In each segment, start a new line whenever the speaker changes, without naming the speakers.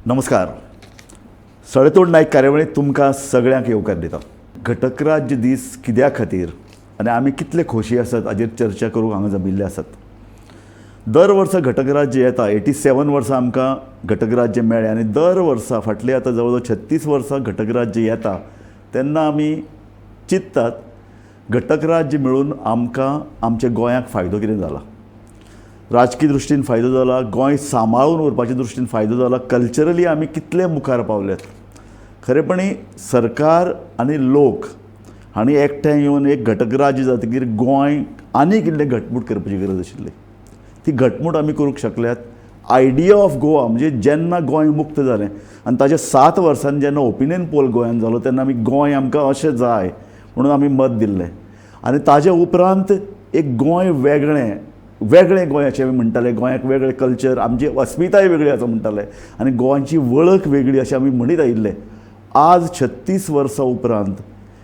नमस्कार. सडेतोड नायक कार्यावळींत तुमकां सगळ्यांक येवकार दिता. घटक राज्य दीस कित्या खातीर आनी आमी कितले खोशी आसात हाजेर चर्चा करूंक हांगा जमिल्ले आसात. दर वर्सा घटक राज्य येता. 87 वर्सां आमकां घटक राज्य मेळ्ळें आनी दर वर्सा फाटलीं आतां जवळ जवळ 36 वर्सां घटक राज्य येता तेन्ना आमी चिंततात, घटक राज्य मेळून आमकां आमच्या गोंयाक फायदो कितें जाला. राजकी दृश्टीन फायदो जाला, गोंय सांबाळून उरपाच्या दृश्टीन फायदो जाला, कल्चरली आमी कितले मुखार पावल्यात. खरेपणी सरकार आनी लोक हांणी एकठांय येवन एक घटक राज्य जातकीर गोंय आनीक इल्लें घटमूट करपाची गरज आशिल्ली. ती घटमूट आमी करूंक शकल्यात. आयडिया ऑफ गोवा म्हणजे जेन्ना गोंय मुक्त जालें आनी ताच्या 7 वर्सांनी जेन्ना ओपिनियन पोल गोंयांत जालो तेन्ना आमी गोंय आमकां अशें जाय म्हणून आमी मत दिल्लें आनी ताज्या उपरांत एक गोंय वेगळें वेगळें गोंय अशें आमी म्हणटाले. गोंयाक वेगळें कल्चर, आमची अस्मिताय वेगळी आसा म्हणटाले आनी गोंयची वळख वेगळी अशें आमी म्हणीत आयिल्ले. आज 36 वर्सां उपरांत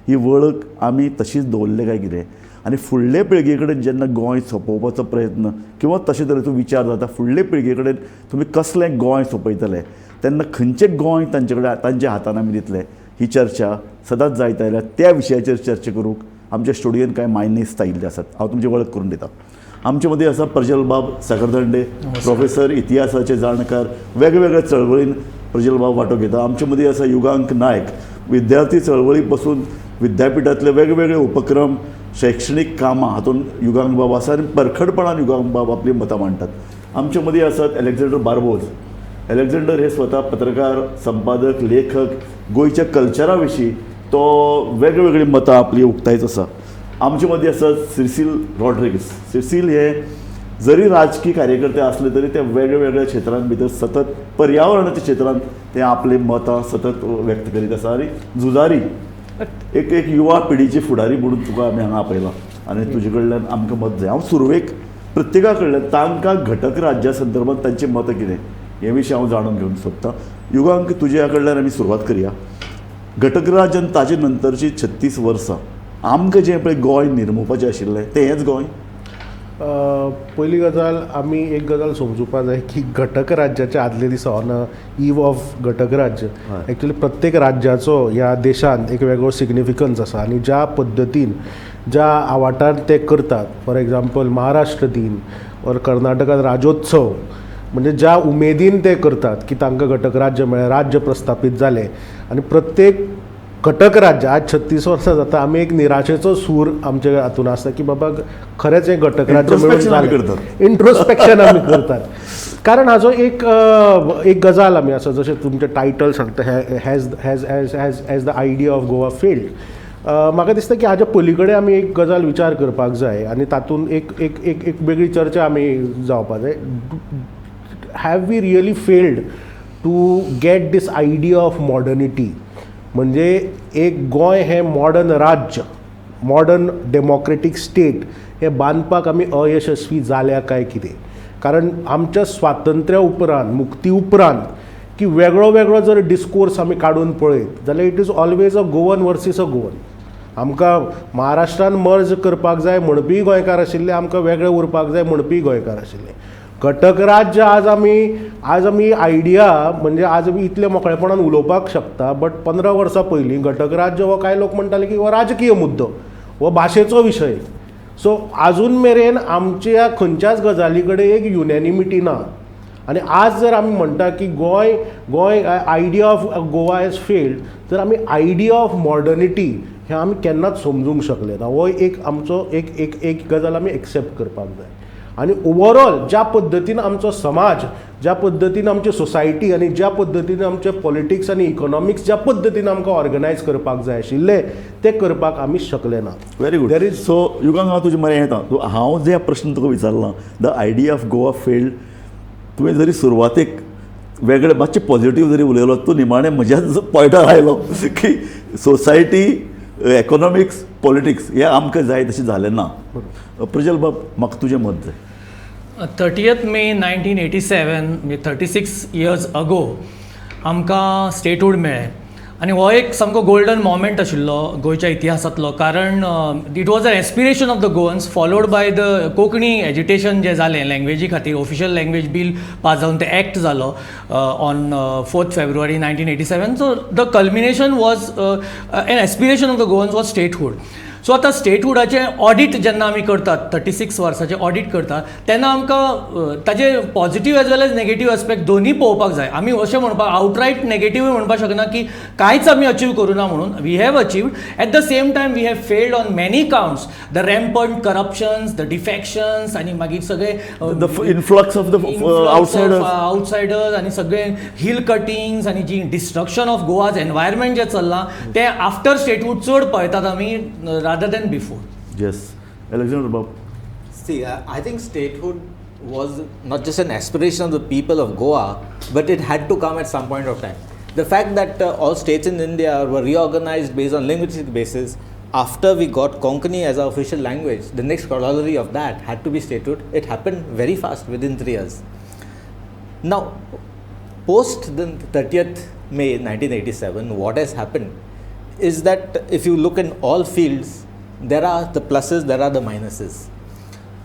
ही वळख आमी तशीच दवरले काय कितें आनी फुडले पिळगे कडेन जेन्ना गोंय सोंपोवपाचो प्रयत्न किंवा तशे तरेचो विचार जाता, फुडले पिळगे कडेन तुमी कसलें गोंय सोंपयतले तेन्ना खंयचें गोंय तांचे कडेन तांच्या हातान आमी दितले ही चर्चा सदांच जायत आयल्या. त्या विशयाचेर चर्चा करूंक आमच्या स्टुडियोन कांय मायनेस्त आयिल्ले आसात. हांव तुमची वळख करून दिता. आमचे मदीं आसा प्रजलबाब साखरदांडे, प्रोफेसर, इतिहासाचे जाणकार, वेगवेगळ्या चळवळीन प्रजलबाब वांटो घेता. आमचे मदीं आसा युगांक नायक, विद्यार्थी चळवळी पासून विद्यापिठांतले वेगवेगळे उपक्रम, शैक्षणीक कामां हातूंत युगांक बाब आसा आनी परखडपणान युगांक बाब आपलीं मतां मांडटात. आमचे मदीं आसात एलेक्झांडर बार्बोज. एलेक्झांडर हे स्वता पत्रकार, संपादक, लेखक. गोंयच्या कल्चरा विशीं तो वेगवेगळीं मतां आपलीं उक्तायत आसा. आमचे मदीं आसात सिसील रॉड्रिग्स. सिसील हे जरी राजकी कार्यकर्ते असले तरी ते वेगवेगळ्या क्षेत्रांत भितर सतत पर्यावरणाच्या क्षेत्रांत ते आपली मतां सतत व्यक्त करीत आसा आनी झुजारी, एक एक युवा पिढीची फुडारी म्हणून तुका आमी हांगा आपयला आनी तुजे कडल्यान आमकां मत जाय. हांव सुरवेक प्रत्येका कडल्यान तांकां घटक राज्या संदर्भात तांचें मत कितें हे विशीं हांव जाणून घेवंक सोदतां. युगांक, तुज्या कडल्यान आमी सुरवात करया. घटक राज्य आनी ताजे नंतरची 36 वर्सां आमकां जें पळय गोंय निर्मुपाचें आशिल्लें तें हेंच गोंय?
पयली गजाल, आमी एक गजाल समजुपा जाय की घटक राज्याच्या आदले दिसा, ऑन इव ऑफ घटक राज्य, एक्चुली प्रत्येक राज्याचो ह्या देशांत एक वेगळो सिग्निफिकन्स आसा आनी ज्या पद्दतीन, ज्या आवाठान ते करतात, फॉर एग्जाम्पल महाराष्ट्र दिन ऑर कर्नाटकान राज्योत्सव, म्हणजे ज्या उमेदीन ते करतात की तांकां घटक राज्य मेळ्ळें, राज्य प्रस्थापीत जालें आनी प्रत्येक घटक राज्य आज 36 वर्सां जाता, आमी एक निराशेचो सूर आमच्या हातून आसता की बाबा खरेंच हें घटक राज्य मेळून
Introspection आमी
जालें.
करतात.
इंट्रोस्पेक्शन आमी करतात, कारण हाजो एक एक गजाल आमी आसा, जशें तुमचें टायटल सांगता, has the idea of Goa failed? म्हाका दिसता की हाज्या पली कडेन आमी एक गजाल विचार करपाक जाय आनी तातूंत एक एक एक एक वेगळी चर्चा आमी जावपा जाय. Have we really failed to get this idea of modernity? म्हणजे एक गोंय हें मॉडर्न राज्य, मॉडर्न डेमोक्रेटीक स्टेट हें बांदपाक आमी अयशस्वी जाल्या काय कितें? कारण आमच्या स्वातंत्र्या उपरांत, मुक्ती उपरांत की वेगळो वेगळो जर डिस्कोर्स आमी काडून पळयत जाल्यार it is always a Goan versus a Goan. आमकां महाराष्ट्रान मर्ज करपाक जाय म्हणपीय गोंयकार आशिल्ले, आमकां वेगळें उरपाक जाय म्हणपीय गोंयकार आशिल्ले. घटक राज्य आज आमी आयडिया, म्हणजे आज आमी इतले मोकळेपणान उलोवपाक शकता, बट 15 वर्सां पयलीं घटक राज्य हो कांय लोक म्हणटाले की हो राजकीय मुद्दो, हो भाशेचो विशय. सो आजून मेरेन आमच्या खंयच्याच गजाली कडेन एक युनॅनिमिटी ना आनी आज जर आमी म्हणटा की Goa idea of Goa has failed, तर आमी आयडिया ऑफ मॉडर्निटी हें आमी केन्नाच समजूंक शकले ना. हो एक आमचो एक एक एक गजाल आमी एक्सेप्ट करपाक जाय. आनी ओवरऑल ज्या पद्दतीन आमचो समाज, ज्या पद्दतीन आमची सोसायटी आनी ज्या पद्दतीन आमचे पॉलिटिक्स आनी इकॉनॉमिक्स ज्या पद्दतीन आमकां ऑर्गनायज करपाक जाय आशिल्लें, तें करपाक आमी शकले ना.
Very good.
There is
so Yugank, हांव तुजे मरे येता. तूं हांव जे प्रश्न तुका विचारला, the idea of Goa failed, तुवें जरी सुरवातेक वेगळे मातशें पॉझिटीव जरी उलयलो, तूं निमाणें म्हज्याच पॉयंटार आयलो की सोसायटी, इकॉनॉमिक्स, पॉलिटिक्स हे आमकां जाय तशें जालें ना. प्रजल बाब, म्हाका तुजें मत जाय.
30th May 1987, म्हणजे 36 इयर्स अगो आमकां स्टेटहूड मेळ्ळें. आनी हो एक सामको गोल्डन मोमेंट आशिल्लो गोंयच्या इतिहासांतलो, कारण it was a aspiration of the Goans followed by the Konkani agitation जें जालें लँग्वेजी खातीर. ऑफिशियल लँग्वेज बील पास जावन ते एक्ट जालो on 4th February 1987. So the culmination was an aspiration of the Goans was statehood. So आतां स्टेटहुडाचें audit जेन्ना आमी करतात, 36 वर्साचें ऑडीट करतात, तेन्ना आमकां ताजे positive as well as negative aspect दोन्ही पळोवपाक जाय. आमी अशें म्हणपाक आवटरायट नेगेटिव्हूय म्हणपाक शकना की कांयच आमी अचीव करूं ना म्हणून. We have achieved, at the same time we have failed on many counts: the rampant corruptions, the defections आनी मागीर सगळे
the influx of the outsiders.
Outsiders आनी सगळे हिल कटिंग्स आनी जी डिस्ट्रक्शन ऑफ गोवाज एनवायरमेंट जें चल्लां तें आफ्टर स्टेटहूड चड पळयतात आमी rather than before.
Yes, Alexander Bob.
See, I think statehood was not just an aspiration of the people of Goa, but it had to come at some point of time. The fact that all states in India were reorganized based on linguistic basis, after we got Konkani as our official language, the next corollary of that had to be statehood. It happened very fast, within 3 years. Now, post the 30th May 1987, what has happened is that if you look in all fields, there are the pluses, there are the minuses.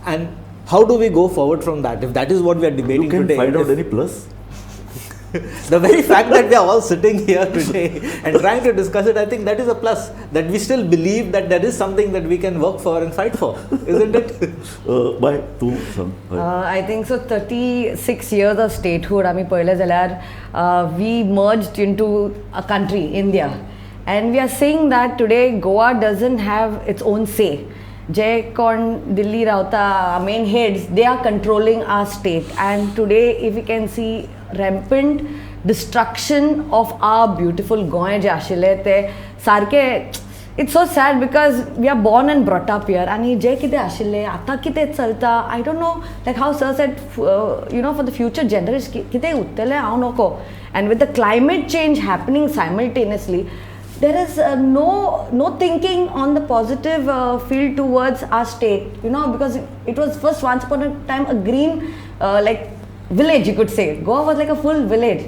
And how do we go forward from that? If that is what we are debating
You can
today,
find out
if
any plus?
The very fact that we are all sitting here today and trying to discuss it, I think that is a plus. That we still believe that there is something that we can work for and fight for, isn't it?
बाय, तूं सांग हय.
I think so, 36 years of statehood आमी पळयलें जाल्यार we merged into a country, India, and we are seeing that today Goa doesn't have its own say. जे कोण दिल्ली रावता, main heads, they are controlling our state, and today if you can see rampant destruction of our beautiful Goa जें आशिल्लें तें सारकें. It's so sad because we are born and brought up here आनी जें कितें आशिल्लें आतां कितें चलता, I don't know, like how sir said, for the future generation कितें उरतलें हांव नको. And with the climate change happening simultaneously, there is no thinking on the positive field towards our state, because it was first once upon a time a green like village, you could say. Goa was like a full village,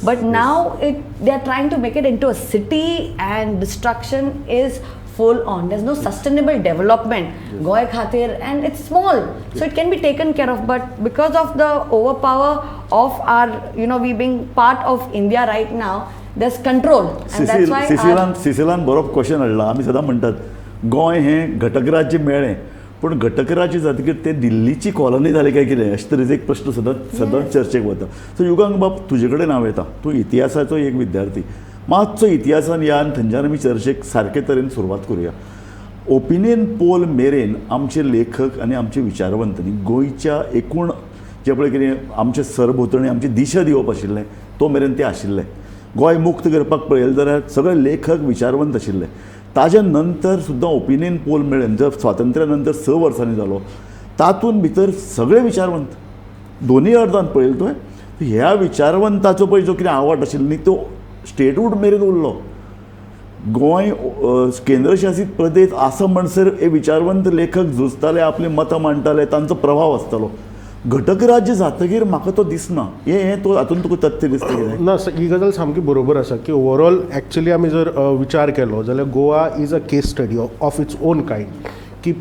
but now it they are trying to make it into a city and destruction is full on. There's no sustainable development Goa खातीर, and it's small, so it can be taken care of, but because of the overpower of our we being part of India right now, there's control and that's why our,
सिसिलान सिसिलान बरो question हाडला. आमी सदां म्हणटात गोंय हें घटक राज्य मेळ्ळें, पूण घटक राज्य जातकीर तें दिल्लीची कॉलनी जाली काय कितें, अशे तरेचो एक प्रश्न सदांच सदांच चर्चेक वता. सो युगांक बाब, तुजे कडेन हांव येता. तूं इतिहासाचो एक विद्यार्थी. मातसो इतिहासान या आनी थंयच्यान आमी चर्चेक सारके तरेन सुरवात करुया. ओपिनियन पोल मेरेन आमचे लेखक आनी आमचे विचारवंत न्ही गोंयच्या एकूण जें पळय कितें आमचे सरभोंवतणी आमची दिशा दिवप आशिल्लें, तो मेरेन ते आशिल्ले. गोंय मुक्त करपाक पळयलें जाल्यार सगळे लेखक विचारवंत आशिल्ले. ताज्या नंतर सुद्दां ओपिनियन पोल मेळ्ळें, जर स्वातंत्र्या नंतर 6 वर्सांनी जालो, तातूंत भितर सगळे विचारवंत दोनूय अर्दान पळयलें तुवें, ह्या विचारवंताचो पळय जो कितें आवाट आशिल्लो न्ही तो स्टेटहूड मेरेन उरलो. गोंय केंद्रशासीत प्रदेश आसा म्हणसर हे विचारवंत लेखक झुजताले, आपलीं मतां मांडटाले, तांचो प्रभाव आसतालो. घटक राज्य जातकीर म्हाका तो दिसना. हें हें तो हातूंत तुका तथ्य दिसता कितें?
ना, ही गजाल सामकी बरोबर आसा की ओवरऑल एक्चुली आमी जर विचार केलो जाल्यार Goa is a case study of its own kind, की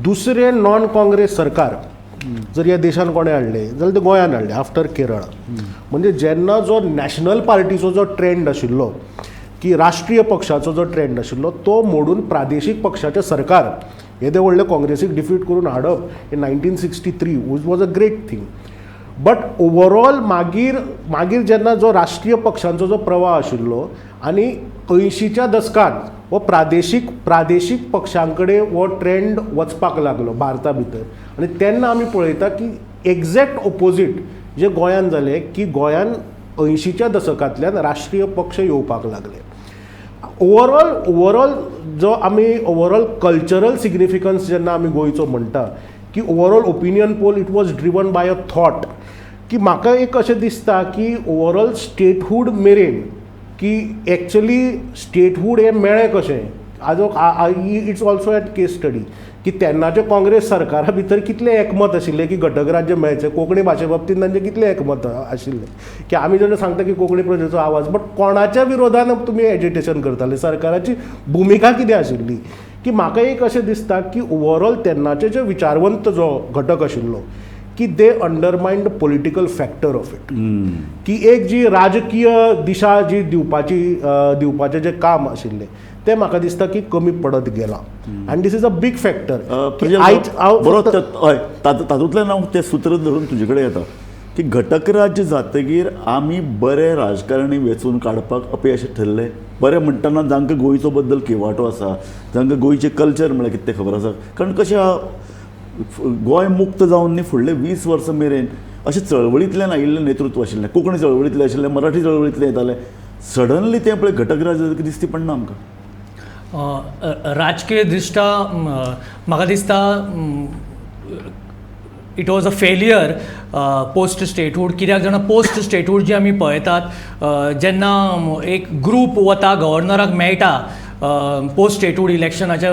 दुसरें नॉन काँग्रेस सरकार जर ह्या देशान कोणें हाडलें जाल्यार तें गोंयान हाडलें आफ्टर केरळ. म्हणजे जेन्ना जो नॅशनल पार्टीचो जो ट्रेंड आशिल्लो, की राष्ट्रीय पक्षाचो जो ट्रेंड आशिल्लो, तो मोडून प्रादेशीक पक्षाचें सरकार येदें व्हडलें काँग्रेसीक डिफीट करून हाडप हे 1963 was a great thing. But overall मागीर मागीर जेन्ना जो राष्ट्रीय पक्षांचो जो प्रवाह आशिल्लो आनी 80च्या दसकान हो प्रादेशीक पक्षां कडेन हो ट्रेंड वचपाक लागलो भारता भितर आनी तेन्ना आमी पळयता की एग्जॅक्ट ओपोजीट जे गोंयान जालें, की गोंयान 80च्या दसकांतल्यान राष्ट्रीय पक्ष येवपाक लागले. ओवरऑल जो आमी ओवरऑल कल्चरल सिग्निफिकन्स जेन्ना आमी गोंयचो म्हणटा की overall opinion poll, it was driven by a thought की म्हाका एक अशें दिसता की ओवरऑल स्टेटहूड मेरेन की एक्चुली स्टेटहूड हें मेळ्ळें कशें. हाजो it's also a case study की तेन्नाचे काँग्रेस सरकारा भितर कितलें एकमत आशिल्लें की घटक राज्य मेळचें, कोंकणी भाशे बाबतींत तांचें कितलें एकमत आशिल्लें की आमी जेन्ना सांगता की कोंकणी प्रजेचो आवाज, बट कोणाच्या विरोधान तुमी एजिटेशन करताले, सरकाराची भुमिका कितें आशिल्ली. की म्हाका एक अशें दिसता की ओवरऑल तेन्नाचे जे विचारवंत जो घटक आशिल्लो की they undermined political factor of it, की एक जी राजकीय दिशा जी दिवपाची दिवपाचें जें काम आशिल्लें तें म्हाका दिसता की कमी पडत गेलां आनी this is a big factor.
आयज हांव बरो हय तातूंतल्यान हांव तें सूत्र धरून तुजे कडेन येता की घटक राज्य जातकीर आमी बरे राजकारणी वेंचून काडपाक अपयश ठरले. बरें म्हणटना जांकां गोंयचो बद्दल किवाटो आसा, जांकां गोंयचें कल्चर म्हळ्यार कितें तें खबर आसा, कारण कशें आहा गोंय मुक्त जावन न्ही फुडले 20 वर्सां मेरेन अशें चळवळींतल्यान आयिल्लें नेतृत्व आशिल्लें, कोंकणी चळवळींतलें आशिल्लें, मराठी चळवळींतलें येतालें, सडनली तें पळय घटक राज्य जातकीर दिश्टी पडना आमकां.
राजकीय दृश्ट्या म्हाका दिसता it was a failure post statehood. कित्याक जाणा, पोस्ट स्टेटहूड जी आमी पळयतात, जेन्ना एक ग्रूप वता गव्हर्नराक मेळटा post statehood इलेक्शनाचे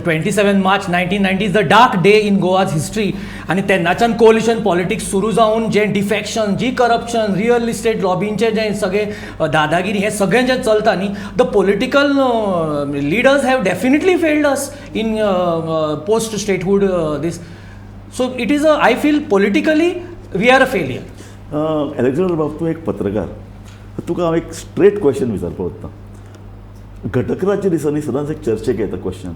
27 March 1990 is the dark day in Goa's history. आनी तेन्नाच्यान कोलिशन पॉलिटिक्स सुरू जावन जें डिफॅक्शन, जी करप्शन, रियल इस्टेट लॉबींचें जें सगळें दादागिरी, हें सगळें जें चलता न्ही, the political leaders have definitely failed us in post statehood this. So it is a I feel politically we are a failure.
Alexander बाब, तूं एक पत्रकार, तुका हांव एक स्ट्रेट क्वेश्चन विचारपाक वता. घटक राज्य दिसांनी सदांच एक चर्चेक येता क्वेश्चन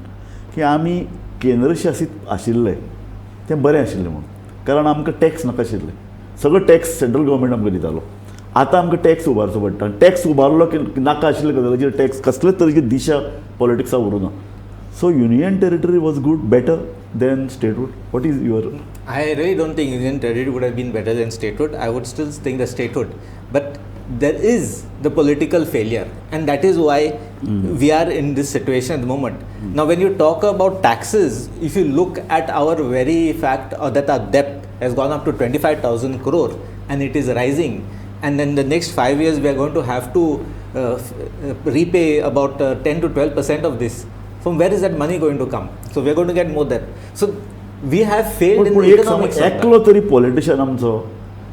की आमी केंद्रशासीत आशिल्ले तें बरें आशिल्लें म्हणून, कारण आमकां टॅक्स नाका आशिल्ले, सगळो टॅक्स सेंट्रल गव्हर्मेंट आमकां दितालो. आतां आमकां टॅक्स उबारचो पडटा, टॅक्स उबारलो की नाका आशिल्ले गजालीचेर टॅक्स, कसलेच तरेची दिशा पॉलिटिक्सा उरूना. So union territory was good, better than statehood? What is your
I really don't think union territory would have been better than statehood. I would still think the statehood. But there is the political failure, and that is why we are in this situation at the moment. Now, when you talk about taxes, if you look at our very fact that our debt has gone up to 25,000 crore and it is rising, and then the next 5 years we are going to have to repay about 10 to 12% of this. From where is that money going to come? So we are going to get more debt. So we have failed in
पूण
the
एक
economics
सांग,
of that.
एकलो तरी politician आमचो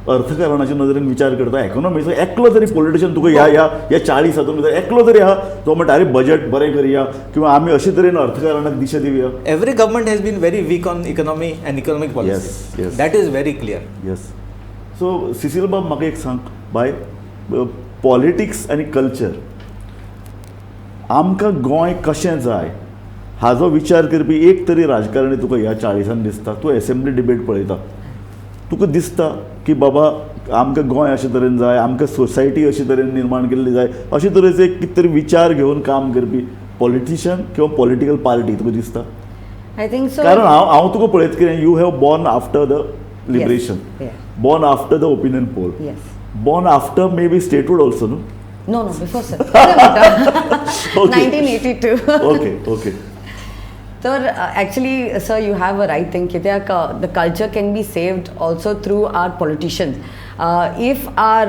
अर्थकारणाच्या नदरेन विचार करता, इकॉनॉमीचो एकलो तरी पॉलिटिशियन तुका ह्या ह्या ह्या 40 हातून भितर एकलो तरी आहा जो म्हणटा अरे बजेट बरें करया किंवा आमी अशे तरेन अर्थकारणाक दिशा दिवया?
Every government has been very weak on economy and economic policy. That is very clear.
Yes, so Cecil बाब, म्हाका एक सांग बाय, पॉलिटिक्स आनी कल्चर, आमकां गोंय कशें जाय हाजो विचार करपी एक तरी राजकारणी तुका ह्या 40न दिसता? तूं एसेंब्ली डिबेट पळयता, तुका दिसता की बाबा आमकां गोंय अशे तरेन जाय, आमकां सोसायटी अशे तरेन निर्माण केल्ली जाय, अशे तरेचे एक कितें तरी विचार घेवन काम करपी पॉलिटिशियन किंवा पॉलिटिकल पार्टी तुका दिसता?
I think so.
कारण हांव तुका पळयत कितें, you have born after the liberation, born after the opinion poll, born after maybe statehood also, no?
No, before, sir. 1982.
Okay okay
तर actually, sir, you have a right thing कित्याक the culture can be saved also through our politicians. If our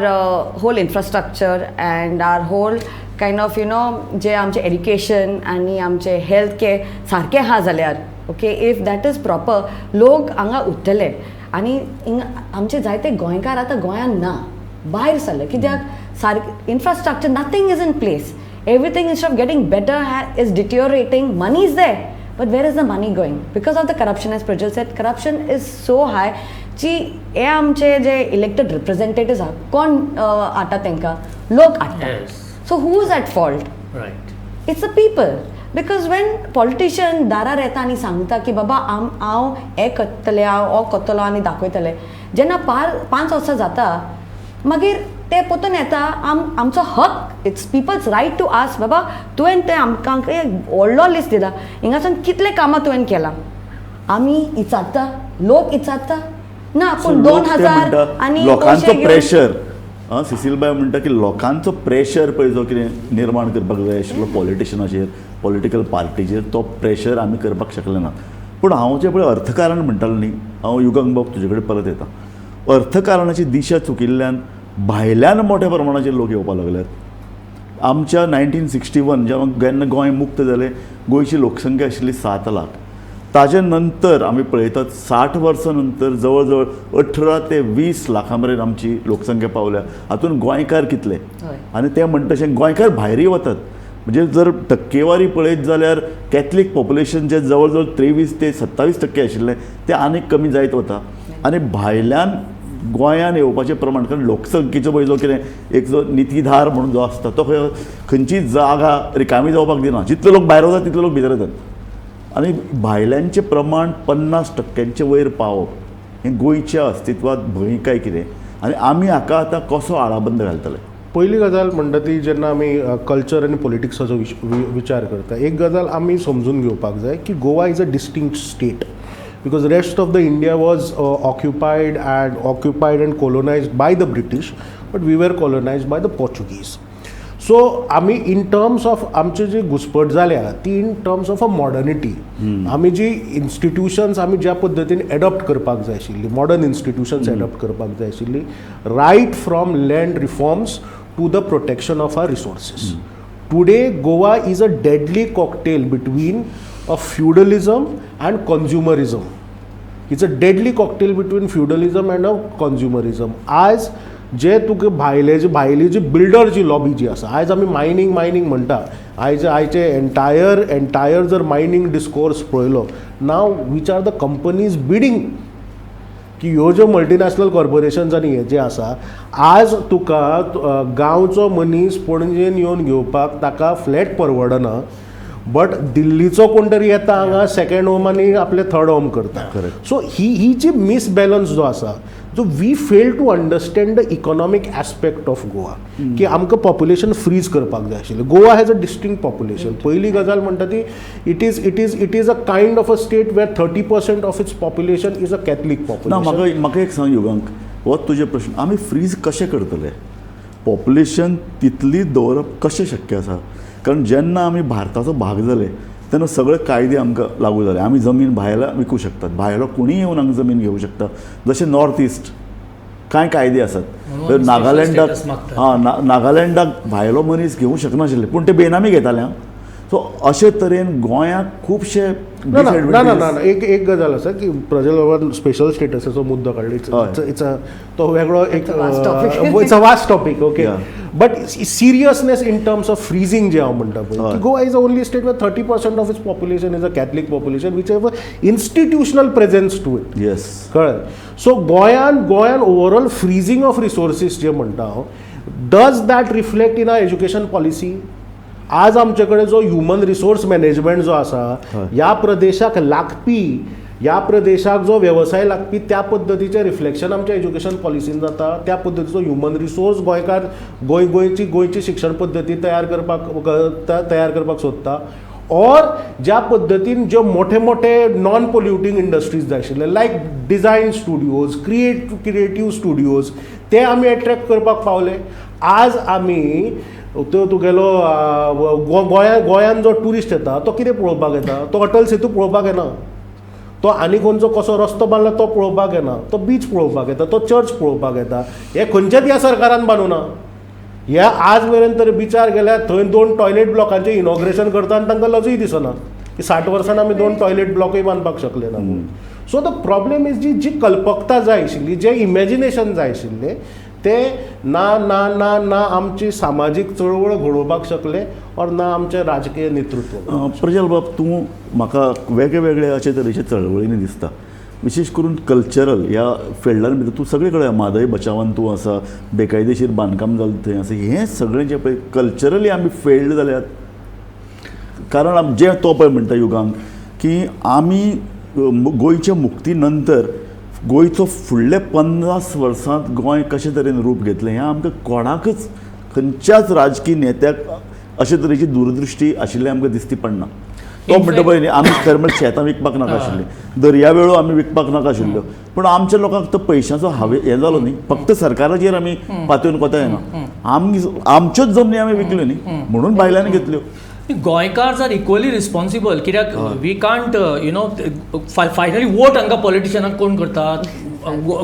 whole infrastructure and our whole kind of जे आमचें education आनी आमचें health care सारकें आहा जाल्यार, okay, if that is proper, लोक हांगा उरतले. आनी हिंगा आमचे जायते गोंयकार आतां गोंयांत ना, भायर सरले, कित्याक सारकें infrastructure, nothing is in place. Everything, instead of getting better, is deteriorating. Money is there, but where is the money going? Because of the corruption. As Prajal said, corruption is so high जी हे आमचे जे elected representative आहा, कोण हाडटा तांकां? लोक हाडटा. So who is at fault?
Right.
It's the people, because when politician दारार येता आनी सांगता की बाबा आम हांव हें करतलें, हांव हो करतलो आनी दाखयतलें, जेन्ना पार 5 वर्सां जाता, मागीर ते परतून येता. आमचो हक, it's people's right to ask, बाबा तुवें तें आमकां एक व्हडलो लिस्ट दिला, हिंगासून कितले कामां तुवें केलां? आमी इचारता, लोक इचारता ना. पूण 2000 आनी
लोकांचो
पयशे घेवन-
प्रेशर, सिसिलबाय म्हणटा की लोकांचो प्रेशर पळय जो कितें निर्माण करपाक जाय आशिल्लो पॉलिटिशनाचेर, पॉलिटिकल पार्टीचेर, तो प्रेशर आमी करपाक शकले ना. पूण हांव जें पळय अर्थकारण म्हणटालो न्ही, हांव युगंग बाब तुजे कडेन परत येता. अर्थकारणाची दिशा चुकिल्ल्यान भायल्यान मोठ्या प्रमाणाचेर लोक येवपाक लागल्यात. आमच्या 1961 जेन्ना जेन्ना गोंय मुक्त जालें, गोंयची लोकसंख्या आशिल्ली 7 लाख. ताजे नंतर आमी पळयतात, 60 वर्सां नंतर जवळ जवळ 18 ते 20 लाखां मेरेन आमची लोकसंख्या पावल्या. हातूंत गोंयकार कितले? आनी ते म्हणटा तशें गोंयकार भायरूय वतात. म्हणजे जर टक्केवारी पळयत जाल्यार कॅथलीक पॉप्युलेशन जे जवळ जवळ 23 ते 27% आशिल्लें, तें आनीक कमी जायत वता आनी भायल्यान गोंयान येवपाचें प्रमाण, कारण लोकसंख्येचो पळय जो कितें एक जो नितीधार म्हणून जो आसता, तो खंय खंयची जागा रिकामी जावपाक दिना. जितले लोक भायर वतात तितले लोक भितर येतात आनी भायल्यांचें प्रमाण 50 टक्क्यांचे वयर पावप हें गोंयच्या अस्तित्वात भंय काय कितें आनी आमी हाका आतां कसो आळाबंद घालतले?
पयली गजाल म्हणटा ती, जेन्ना आमी कल्चर आनी पॉलिटिक्साचो विचार करता, एक गजाल आमी समजून घेवपाक जाय की Goa is a distinct state because rest of the India was occupied and colonized by the British, but we were colonized by the Portuguese. So आमी इन टर्म्स ऑफ आमची जी घुसपट जाल्या ती in terms of a modernity, आमी जी इन्स्टिट्युशन्स आमी ज्या पद्दतीन एडॉप्ट करपाक जाय आशिल्ली, मॉडर्न इन्स्टिट्युशन्स एडॉप्ट करपाक जाय आशिल्ली, right from land reforms to the protection of our resources. Today Goa is a deadly cocktail between a feudalism and consumerism. It's a deadly cocktail between feudalism and a consumerism. आज जे तुका भायले जे भायली जी builder जी lobby जी आसा, आयज आमी मायनींग मायनींग म्हणटा. आयज आयचे एंटायर जर मायनींग डिस्कोर्स पळयलो, now which are the companies bidding की ह्यो ज्यो मल्टिनॅशनल कॉर्पोरेशन्स आनी हे जे आसा, आज तुका गांवचो मनीस पणजेन येवन घेवपाक ताका फ्लॅट परवडना, बट दिल्लीचो कोण तरी येता हांगा सेकंड होम आनी आपलें थर्ड होम करता. सो ही ही जी मिसबॅलन्स जो आसा, जो we fail to understand the economic aspect of Goa की आमकां पॉप्युलेशन फ्रीज करपाक जाय आशिल्लें. Goa has a distinct population. पयली गजाल म्हणटा ती, it is a kind of a state where 30% of its population is a Catholic
ना.
population.
म्हाका एक सांग युगांक, हो तुजे प्रश्न, आमी फ्रीज कशें करतले? पॉप्युलेशन तितली दवरप कशें शक्य आसा? कारण जेन्ना आमी भारताचो भाग जाले तेन्ना सगळे कायदे आमकां लागू जाले. आमी जमीन भायला विकूं शकतात, भायलो कोणीय येवन हांगा जमीन घेवं शकता. जशें नॉर्थ इस्ट कांय कायदे आसात
म्हणून
तर
आमी special
नागालँडाक
status मागतात.
हां, नागालँडाक भायलो मनीस घेवंक शकनाशिल्ले, पूण ते बेनामी घेताले. आं, सो अशे तरेन गोंयाक खुबशे
ना ना ना ना ना
disadvantages.
ना, एक एक गजाल आसा की प्रजल बाबान स्पेशल स्टेटसाचो मुद्दो काडलो. It's a तो वेगळो एक
It's a vast topic.
It's a vast topic, okay. But seriousness in terms of freezing जे हांव म्हणटा पळय की Goa is a only state where 30% of its population is a Catholic population which have a institutional presence to it. कळ्ळें? So गोंयान overall फ्रीजींग of resources जे म्हणटा हांव, does that reflect in our education policy? आज आमचे कडेन जो human resource management जो आसा, ह्या प्रदेशाक लागपी, ह्या प्रदेशाक जो वेवसाय लागपी, त्या पद्दतीचें रिफ्लेक्शन आमच्या एज्युकेशन पॉलिसीन जाता? त्या पद्दतीचो ह्युमन रिसोर्स गोंयकार गोंय गोंयची गोंयची शिक्षण पद्दती तयार करपाक सोदता? ऑर ज्या पद्दतीन ज्यो मोठे मोठे नॉन पोल्युटींग इंडस्ट्रीज जाय आशिल्ले, like design studios, creative studios, ते आमी एट्रॅक्ट करपाक पावले? आज आमी त्यो तुगेलो गोंयान जो ट्युरिस्ट येता तो कितें पळोवपाक येता? तो अटल सेतू पळोवपाक येना, तो आनी खंयचो कसो रस्तो बांदला तो पळोवपाक येना, तो बीच पळोवपाक येता, तो चर्च पळोवपाक येता. हें खंयच्याच ह्या सरकारान बांदूना. ह्या आज मेरेन तर बिचार गेल्यार थंय दोन टॉयलेट ब्लॉकांचें इनॉग्रेशन करता आनी तांकां लजूय दिसना की 60 वर्सान आमी दोन टॉयलेट ब्लॉकूय बांदपाक शकले ना. सो the problem is जी जी कल्पकता जाय आशिल्ली, जें इमॅजिनेशन जाय आशिल्लें, तें ना ना ना ना आमची सामाजीक चळवळ घडोवपाक शकले और ना आमचें राजकीय नेतृत्व.
प्रजल बाब, तूं म्हाका वेगळे वेगळे अशे तरेचे चळवळींनी दिसता, विशेश करून कल्चरल ह्या फिल्डान भितर तूं सगळे कडेन, म्हादय बचावान तूं आसा, बेकायदेशीर बांदकाम जालें थंय आसा. हें सगळें जें पळय कल्चरली आमी फेल्ड जाल्यात, कारण जें तो पळय म्हणटा युगांक की आमी गोंयच्या मुक्ती नंतर गोंयचो फुडले 50 वर्सांत गोंय कशे तरेन रूप घेतलें हें आमकां कोणाकच, खंयच्याच राजकीय नेत्याक अशे तरेची दूरदृश्टी आशिल्ली आमकां दिसती पडना. तो म्हणटा पळय न्ही, आमी खरें म्हळ्यार शेतां विकपाक नाका आशिल्लीं, दर्यावेळो आमी विकपाक नाका आशिल्ल्यो, पूण आमच्या लोकांक तो पयशांचो हावे हें जालो न्ही. फक्त सरकाराचेर आमी पातयेवन कोता येना. आमी आमच्योच जमनी आमी विकल्यो न्ही, म्हणून भायल्यान घेतल्यो.
गोंयकार आर इक्वली रिस्पॉन्सिबल, कित्याक we can't you know finally vote हांकां पॉलिटिशियनाक कोण करतात?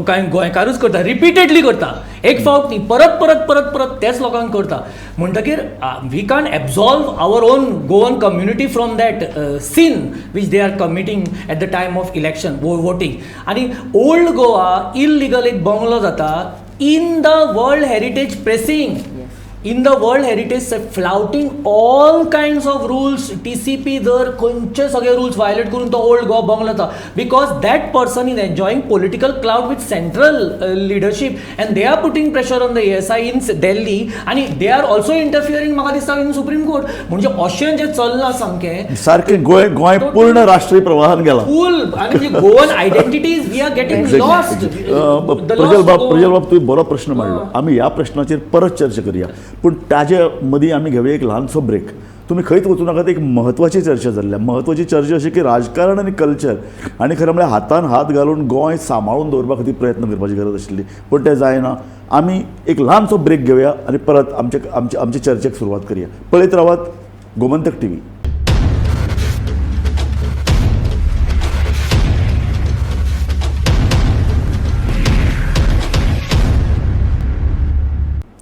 कांय गोंयकारूच करता, रिपीटेडली करता, एक फावट न्ही, परत परत परत परत तेच लोकांक करता. म्हणटकीर we can absolve our own Goan community from that sin which they are committing at the time of election voting. आनी ओल्ड गोवा इलिगल एक बंगलो जाता in the world heritage precinct, in the world heritage, flouting all kinds of rules, TCP जर खंयचे सगळे rules violet करून तो old Goa bungalow जाता, because that person is enjoying political clout with central leadership and they are putting pressure on the ASI in Delhi आनी they are also interfering म्हाका दिसता in supreme court. म्हणजे अशें जें चल्लां सामकें
सारकें गोंय गोंय पूर्ण राष्ट्रीय प्रवाहान गेलां.
फूल आनी म्हणजे Goan identities we are getting lost.
Prajal बाब, प्रजल बाब, तुवें बरो प्रश्न मांडलो. आमी ह्या प्रश्नाचेर परत चर्चा करया, पूण ताजे मदीं आमी घेवया एक ल्हानसो ब्रेक. तुमी खंयच वचूं नाकात. एक म्हत्वाची चर्चा जाल्ली, म्हत्वाची चर्चा अशी की राजकारण आनी कल्चर आनी खरें म्हळ्यार हातान हात घालून गोंय सांबाळून दवरपा खातीर प्रयत्न करपाची गरज आशिल्ली, पूण तें जायना. आमी एक ल्हानसो ब्रेक घेवया आनी परत आमचे आमचे आमचे चर्चेक सुरवात करया. पळयत रावात गोमंतक टीव्ही.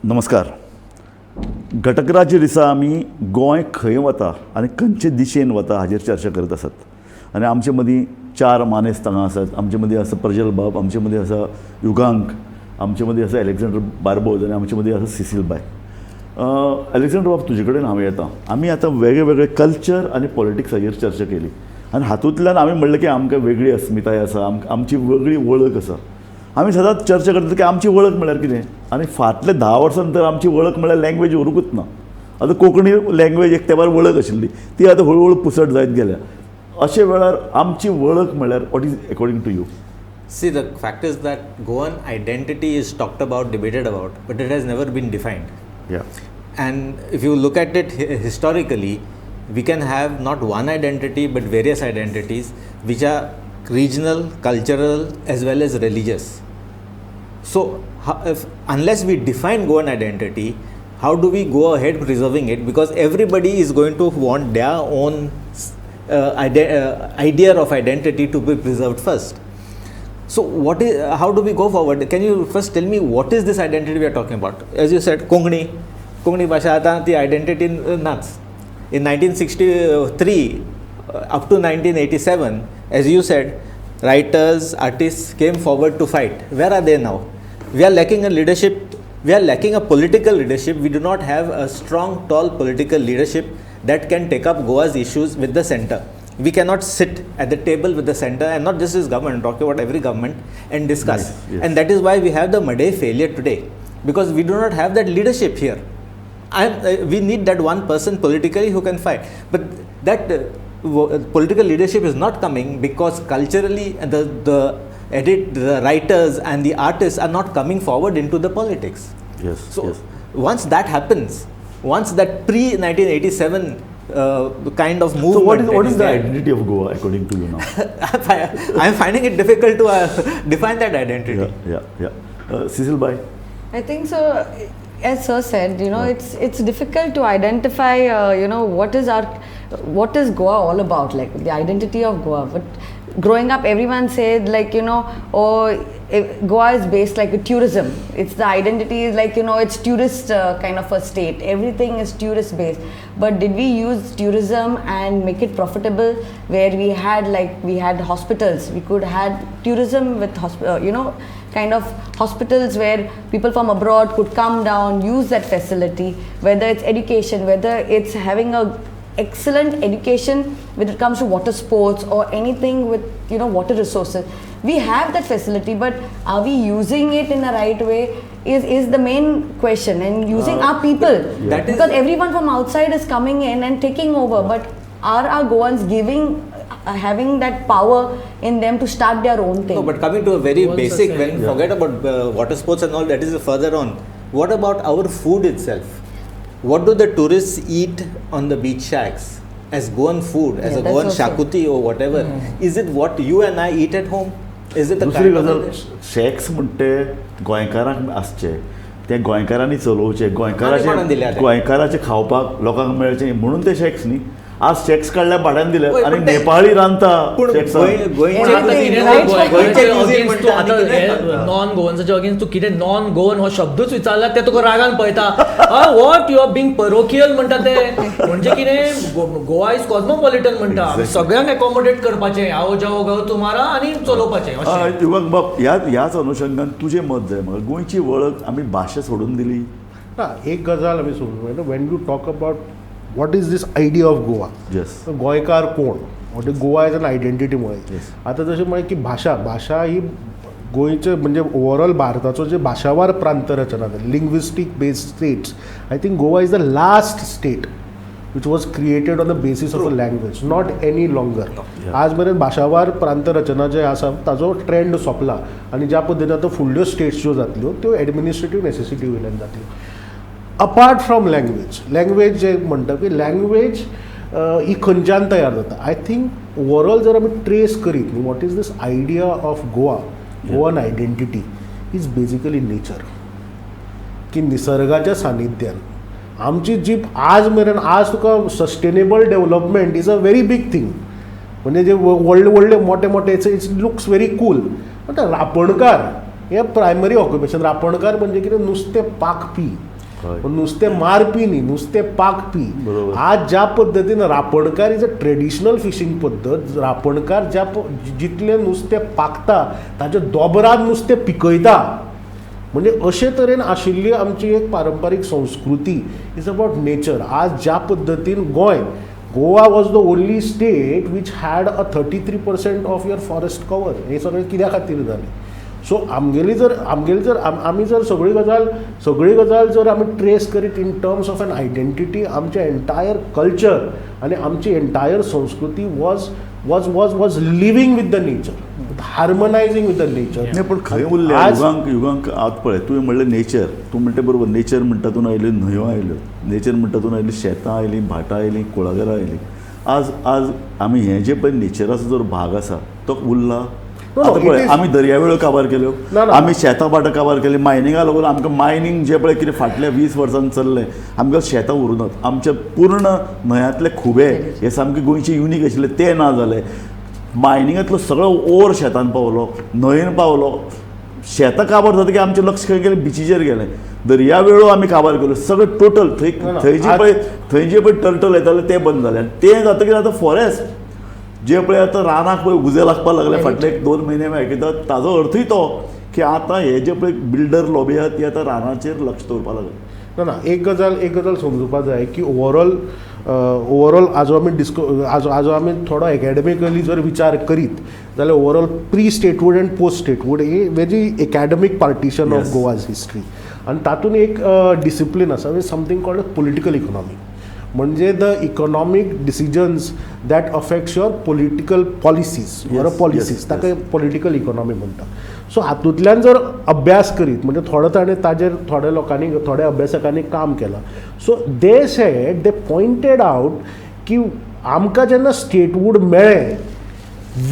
नमस्कार. घटकराज्य दिसा आमी गोंय खंय वता आनी खंयचे दिशेन वता हाजेर चर्चा करत आसात आनी आमचे मदीं चार मानेस्त हांगा आसात. आमचे मदीं आसा प्रजल बाब, आमचे मदीं आसा युगांक, आमचे मदीं आसा एलेक्झांडर बार्बोज आनी आमचे मदीं आसा सिसील बाय. एलेक्झांडर बाब, तुजे कडेन हांव येता. आमी आतां वेगळे वेगळे कल्चर आनी पॉलिटिक्स हाजेर चर्चा केली आनी हातूंतल्यान आमी म्हणलें की आमकां वेगळी अस्मिताय आसा, आमची वेगळी वळख आसा. आमी सदांच चर्चा करतात की आमची वळख म्हळ्यार कितें, आनी फाटले 10 वर्सां नंतर आमची वळख म्हळ्यार लँग्वेज उरूंकच ना. आतां कोंकणी लँग्वेज एक तेंपार वळख आशिल्ली, ती आतां हळू हळू पुसट जायत गेल्या. अशे वेळार आमची वळख म्हळ्यार what is according to you?
See, the fact is that Goan identity is talked about, debated about, but it has never been defined.
Yeah.
And if you look at it historically, we can have not one identity but various identities which are regional, cultural as well as religious. So, unless we define Goan identity, how do we go ahead preserving it? Because everybody is going to want their own idea of identity to be preserved first. So, how do we go forward? Can you first tell me what is this identity we are talking about? As you said, Konkani, Konkani bhasha ata ti identity naच. In 1963 up to 1987, as you said, writers, artists came forward to fight. Where are they now? We are lacking a leadership. We are lacking a political leadership. We do not have a strong, tall political leadership that can take up Goa's issues with the center. We cannot sit at the table with the center, and not just this government, I'm talking about every government, and discuss.
Yes, yes.
And that is why we have the Madey failure today, because we do not have that leadership here. We need that one person politically who can fight. But that political leadership is not coming because culturally the writers and the artists are not coming forward into the politics.
Yes.
So
yes.
Once that happens, once that pre-1987 kind of movement.
So what is the identity of Goa according to you now?
I am finding it difficult to define that identity.
Yeah. Cecil bhai?
I think so. As sir said, you know, it's difficult to identify, you know, what is Goa all about, like the identity of Goa. But growing up, everyone said like, you know, oh, Goa is based like a tourism. It's the identity is like, you know, it's tourist kind of a state. Everything is tourist based. But did we use tourism and make it profitable? Where we had hospitals, we could had tourism with you know, kind of hospitals where people from abroad could come down, use that facility, whether it's education, whether it's having a excellent education when it comes to water sports or anything with, you know, water resources. We have that facility, but are we using it in the right way is the main question, and using our people.
Yeah.
Because everyone from outside is coming in and taking over, but are our Goans giving, having that power in them to start their own thing?
No, but coming to a very basic, when forget about water sports and all, that is further on. What about our food itself? What do the tourists eat on the beach shacks as Goan food, as a Goan shakuti or whatever? Is it what you and I eat at home? Is it the
दुसरी गजाल, shacks म्हणटे गोंयकारांक आसचे, ते गोंयकारांनी चलोवचे, गोंयकाराचे गोंयकाराचे खावपाक लोकांक मेळचे म्हणून ते शॅक्स न्ही. आज शॅक्स काडल्या भाड्यान दिले
वय,
आनी
पण ते-
नेपाळी रांदता
पूण
शॅक्सान.
गोंयचें
Right.
Non गोवन्साच्या अगेन्स्ट तूं कितें नॉन गोवन हो शब्दूच विचारला ते तुका रागान पळयता. What you are being parochial म्हणटा ते. म्हणजे कितें, गोवा is cosmopolitan म्हणटा. आमी सगळ्यांक एकोमोडेट करपाचें, आओ जाओ गांव तुम्हारा आनी चलोवपाचें अशें.
युवक बाब, ह्याच अनुशंगान तुजें मत जाय म्हाका, गोंयची वळख आमी भाशा सोडून दिली
ना, एक गजाल आमी सोडून, when you talk about what is this idea of Goa, गोंयकार कोण, what is Goa as an identity म्हळें. आतां जशें म्हळें की भाशा, भाशा ही गोंयचे म्हणजे ओवरऑल भारताचो जे भाशावार प्रांत रचना जाली, linguistic based states, I think Goa is the last state which was created on the basis of a language, not any longer. आज मेरेन भाशावार प्रांत रचना जे आसा ताजो ट्रेंड सोंपला आनी ज्या पद्दतीन आतां फुडल्यो स्टेट्स ज्यो जातल्यो त्यो एडमिनिस्ट्रेटीव नेसेसिटी वयल्यान जातल्यो. अपार्ट फ्रॉम लँग्वेज, लँग्वेज जे म्हणटा की लँग्वेज ही खंयच्यान तयार जाता, I think overall जर आमी ट्रेस करीत न्ही, what is this idea of Goa, Goan identity is basically nature, की निसर्गाच्या सानिध्यान आमची जी आज मेरेन, आज तुका sustainable development is a very big thing, म्हणजे जे व्हडले व्हडले मोठे मोठे it's looks very cool, but रापणकार हे प्रायमरी ऑक्युपेशन. रापणकार म्हणजे कितें, नुस्तें पाकपी, नुस्तें मारपी न्ही, नुस्तें पाकपी. आज ज्या पद्दतीन रापणकार is a traditional fishing पद्दत, रापणकार ज्या जितलें नुस्तें पाकता ताच्या दोबरान नुस्तें पिकयता, म्हणजे अशे तरेन आशिल्ली आमची एक पारंपारीक संस्कृती is about nature. आज ज्या पद्दतीन Goa, Goa was the only state which had a 33% of your forest cover, हें सगळें कित्या खातीर जालें? सो आमगेली जर आमगेली जर आमी जर सगळी गजाल जर आमी ट्रेस करीत in terms of an identity, आमचें एंटायर कल्चर आनी आमची एंटायर संस्कृती was was was was living with the nature, harmonizing with the nature.
नाही, पण खंय उरलें युगांक युगांक आतां पळय, तुवें म्हणलें नेचर, तूं म्हणटा बरोबर, नेचर म्हणटा तूं आयल्यो न्हंयो आयल्यो, नेचर म्हणटा तूं आयली शेतां आयलीं, भाटां आयलीं, कुळागरां आयलीं. आज आज आमी हें जे पळय नेचराचो जो भाग आसा तो उरला. आतां पळय, आमी दर्यावेळो काबार केल्यो, आमी शेतां भाटां काबार केली, मायनिंगा लागून आमकां मायनींग जें पळय कितें फाटल्या 20 वर्सांनी चल्लें, आमकां शेतां उरुनात, आमचे पूर्ण न्हंयांतले खुबे हे सामके गोंयचे युनीक आशिल्ले ते ना जाले, मायनिंगांतलो सगळो ओर शेतान पावलो, न्हंयेन पावलो, शेतां काबार जातकीर आमचें लक्ष खंय गेलें, बिचीचेर गेलें, दर्यावेळो आमी काबार केल्यो, सगळें टोटल थंय थंय जे पळय टर्टल येताले ते बंद जाले, आनी तें जातकीर आतां फॉरेस्ट जे पळय आतां रानाक पळय उजो लागपाक लागले फाटले 1-2 म्हयने आमी आयकतात, ताजो अर्थूय तो की आतां हे जे पळय बिल्डर लॉबी आहात ती आतां रानाचेर लक्ष दवरपाक लागले.
ना ना, एक गजाल समजुपा जाय की ओवरऑल आजो आमी आजो आमी थोडो एकेडमिकली जर विचार करीत जाल्यार overall pre statehood and post statehood he very academic partition of Goa's history, आनी तातूंत एक डिसिप्लीन आसा समथींग कॉल्ड पॉलिटिकल इकॉनॉमी, म्हणजे the economic decisions that affects your political policies or policies, ताका पॉलिटिकल इकॉनॉमी म्हणटा. सो हातूंतल्यान जर अभ्यास करीत म्हणजे थोडो ताणें ताजेर थोड्या लोकांनी थोड्या अभ्यासकांनी काम केलां. So they said, they pointed out की आमकां जेन्ना स्टेटहूड मेळ्ळें,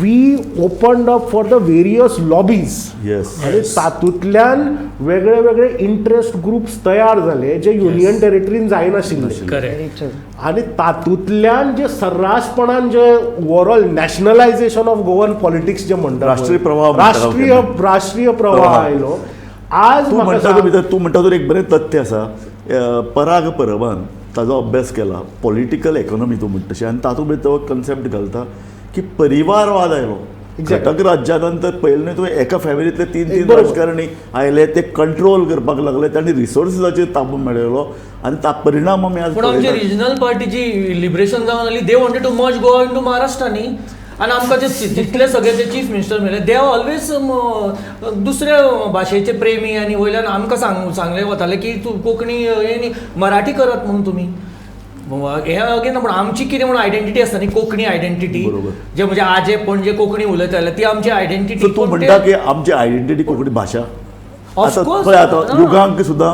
we opened up for the various lobbies, आनी तातूंतल्यान वेगळे वेगळे इंट्रस्ट ग्रुप्स तयार जाले जे युनियन टेरिटरीन जायनाशिल्ले, आनी तातूंतल्यान जे सर्रासपणान जे overall nationalisation of Goan politics जे म्हणटा,
राष्ट्रीय प्रवाह,
राष्ट्रीय प्रवाह आयलो. आज
तूं म्हणटा भितर, तूं म्हणटा तर एक बरें तथ्य आसा, पराग परबान ताजो अभ्यास केला पॉलिटिकल इकॉनॉमी तूं म्हणटा तशें, आनी तातूंत भितर तो कन्सेप्ट घालता की परिवारवाद आयलो घटक राज्या नंतर पयलें न्हय तुवें एका फॅमिलींतले 3-3 राजकारणी आयले, ते कंट्रोल करपाक लागले, तांणी रिसोर्सिसाचेर ताबो मेळयलो आनी ता परिणाम आमी आज.
पूण आमची रिजनल पार्टीची लिबरेशन जावन आली, they wanted to merge Goa into Maharashtra न्ही, आनी आमकां जे जितले सगळे जे चीफ मिनिस्टर मेळ्ळे they always दुसऱ्या भाशेचे प्रेमी, आनी वयल्यान आमकां सांगलें वतालें की तूं कोंकणी हे न्ही मराठी करात म्हणून तुमी हे अगेन. पूण आमची कितें म्हणून आयडेंटिटी आसता न्ही, कोंकणी आयडेंटिटी, जे म्हणजे आजे पणजे कोंकणी उलयताले ती आमची आयडेंटिटी.
तूं म्हणटा की आमची आयडेंटिटी कोंकणी भाशा, आतां पळय आतां युगांक सुद्दां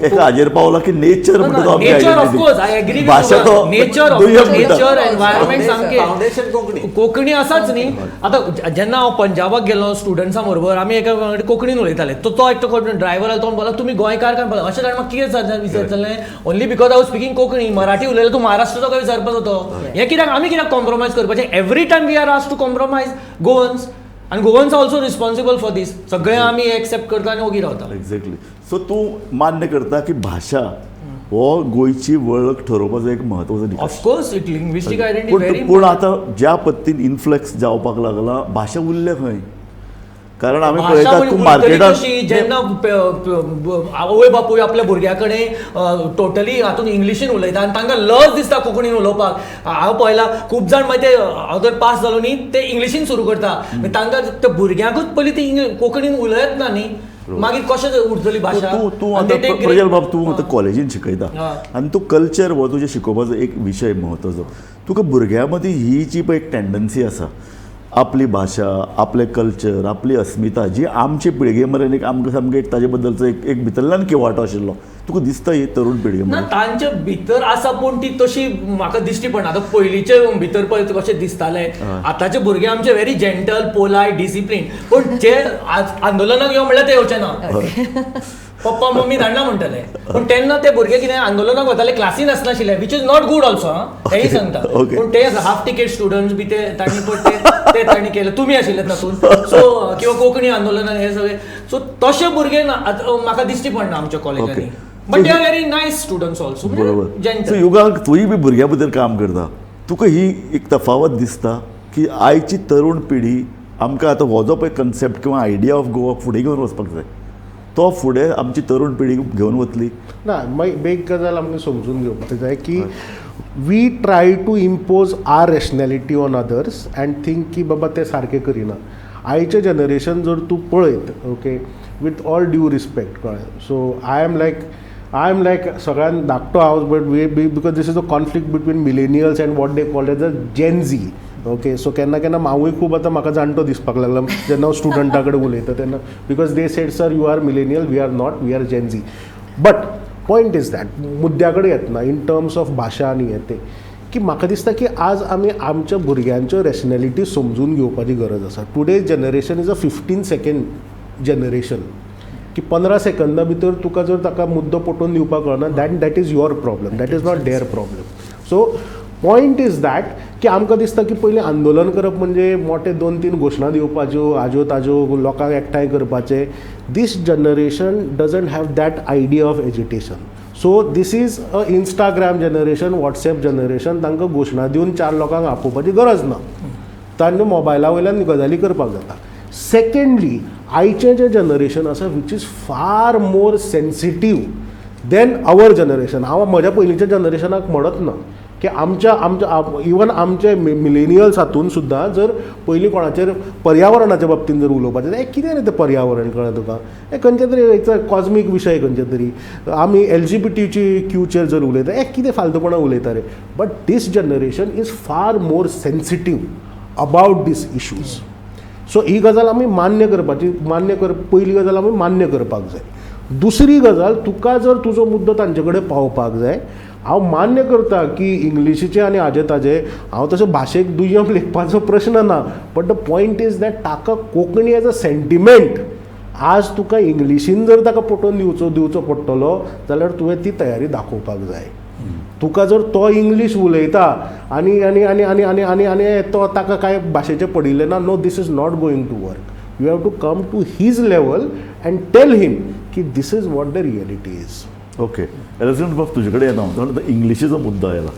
एका हाजेर पावला की नेचर म्हणटा तो आमची
nature
identity.
Of course I agree
भाशा तो
नेचर
दुय्यम म्हणटा.
नेचर एनवायरमेंट सामकें
फावंडेशन कोंकणी.
कोंकणी आसाच न्ही. आतां जेन्ना हांव पंजाबाक गेलो स्टुडंट्सां बरोबर, आमी एका वांगडा कोंकणीन उलयताले, तो तो एकटो कोण ड्रायव्हर आसलो, तो म्हणपाक तुमी गोंयकार काय म्हणपाक, अशें ताणें म्हाका कितें विचारलें, only because I was speaking Konkani. Marathi उलयलें तूं महाराष्ट्राचो काय विचारपाचो तो. हें कित्याक आमी कित्याक कॉम्प्रोमायज करपाचें? Every time we are asked to compromise Goans, आनी Goans also responsible for this. सगळें आमी एक्सेप्ट करता आनी ओगी रावता.
एक्झॅक्टली. सो तूं मान्य करता की भाशा हो गोंयची वळख ठरोवपाचो एक म्हत्वाचो निकश.
Of course it linguistic identity very.
पूण आतां ज्या पद्दतीन इन्फ्लक्स जावपाक लागला, भाशा उरल्या खंय? कारण आमी पळयतात तूं मार्केटात
जेन्ना आवय बापूय आपल्या भुरग्या कडेन टोटली हातून इंग्लिशीन उलयता आनी तांकां लज दिसता कोंकणीन उलोवपाक. हांव पळयलां खूब जाण मागीर ते हांव जर पास जालो न्ही ते इंग्लिशीन सुरू करता, तांकां त्या भुरग्यांकूच पयलीं ती कोंकणीन उलयत ना न्ही, मागीर कशें उरतली भाशा?
तूं तूं आतां प्रजल बाब, तूं आतां कॉलेजीन शिकयता आनी तूं कल्चर हो तुजें शिकोवपाचो एक विशय म्हत्वाचो. तुका भुरग्यां मदीं ही जी पळय एक टेंडन्सी आसा, आपली भाशा, आपलें कल्चर, आपली अस्मिता जी आमचे पिळगे मेरेन एक आमकां सामकें एक ताजे बद्दलचो एक एक भितरल्यान किवाटो आशिल्लो, तुका दिसता ही तरुण पिळगे
ना तांचे भितर आसा, पूण ती तशी म्हाका दिश्टी पडना. आतां पयलींचे भितर पळय कशें दिसतालें, आतांचे भुरगे आमचे व्हेरी जेंटल, पोलायट, डिसिप्लीन, पूण जे आंदोलनाक यो म्हणल्यार ते येवचे ना, पप्पा मम्मी धाडना म्हणटले. पूण तेन्ना ते भुरगे कितें आंदोलनाक वताले, क्लासीन आसनाशिल्ले, which is not good also, तेंय सांगता. पूण ते हाफ टिकेट स्टुडंट्स बी ते तांणी पण ते तांणी केले, तुमी आशिल्ले तातूंत. सो किंवा कोंकणी आंदोलनान हे सगळे, सो तशे भुरगे म्हाका दिश्टी पडना आमच्या कॉलेजांनी, but they are very nice students also.
बरोबर. सो युगांक तूंय बी भुरग्यां भितर काम करता, तुका ही एक तफावत दिसता की आयची तरुण पिढी आमकां आतां हो जो पळय कन्सेप्ट किंवा आयडिया ऑफ गोवा फुडें घेवन वचपाक जाय, तो फुडें आमची तरुण पिढी घेवन वतली
ना? मागीर एक गजाल आमकां समजून घेवपाक जाय की we try to impose our rationality on others and think की बाबा ते सारकें करिना. आयचें जनरेशन जर तूं पळयत, okay, with all due respect, कळ्ळें, so I am like सगळ्यान धाकटो हांव, but we because this is a conflict between millennials and what they call as a Gen Z. Okay, so केन्ना केन्ना हांवूय खूब आतां म्हाका जाणटो दिसपाक लागला जेन्ना हांव स्टुडंटा कडेन उलयता तेन्ना, because they said sir you are millennial, we are not, we are Gen Z. But point is that मुद्द्या कडेन येतना इन टर्म्स ऑफ भाशा आनी हें तें, की म्हाका दिसता की आज आमी आमच्या भुरग्यांच्यो रॅशनॅलिटी समजून घेवपाची गरज आसा. Today's generation is a 15 second generation, की 15 सेकंदा भितर तुका जर ताका मुद्दो पटोवन दिवपाक कळना, that is your problem, that is not their problem. So point is that की आमकां दिसता की पयलीं आंदोलन करप म्हणजे मोठे 2-3 घोशणा दिवपाच्यो, आज्यो ताज्यो लोकांक एकठांय करपाचें. This generation doesn't have that idea of agitation. So this is a Instagram generation, WhatsApp generation. तांकां घोशणा दिवन 4 लोकांक आपोवपाची गरज ना, तांच्या मोबायला वयल्यान गजाली करपाक जाता. सेकंडली, आयचें जें जनरेशन आसा which is far more sensitive than our generation. हांव म्हज्या पयलींच्या जनरेशनाक म्हणत ना की आमच्या आमच्या इवन आमचे मिलेनियल्स हातून सुद्दां जर पयलीं कोणाचेर पर्यावरणाच्या बाबतींत जर उलोवपाचें जाल्यार कितें रे तें पर्यावरण, कळ्ळें तुका, हें खंयचे तरी it's a cosmic विशय खंयचे तरी. आमी एलजीबीटीची क्यूचेर जर उलयता, हें कितें फालतूपणां उलयता रे. But this generation is far more sensitive about these issues. So ही गजाल आमी मान्य करपाची, पयली गजाल आमी मान्य करपाक जाय. दुसरी गजाल, तुका जर तुजो मुद्दो तांचे कडेन पावोवपाक जाय, हांव मान्य करता की इंग्लिशीचे आनी हाजे ताजे हांव तसो भाशेक दुय्यम लेखपाचो प्रश्न ना, but the point is that ताका कोंकणी एज अ सेंटिमेंट आज तुका इंग्लिशीन जर ताका पटोवन दिवचो पडटलो जाल्यार तुवें ती तयारी दाखोवपाक जाय. तुका जर तो इंग्लीश उलयता आनी आनी आनी आनी आनी आनी आनी तो ताका कांय भाशेचें पडिल्लें ना, no, this is not going to work. You have to come to his level and tell him की this is what the reality is.
Okay, Alexander बाब तुजे कडेन येता हांव, कारण इंग्लिशीचो मुद्दो आयला.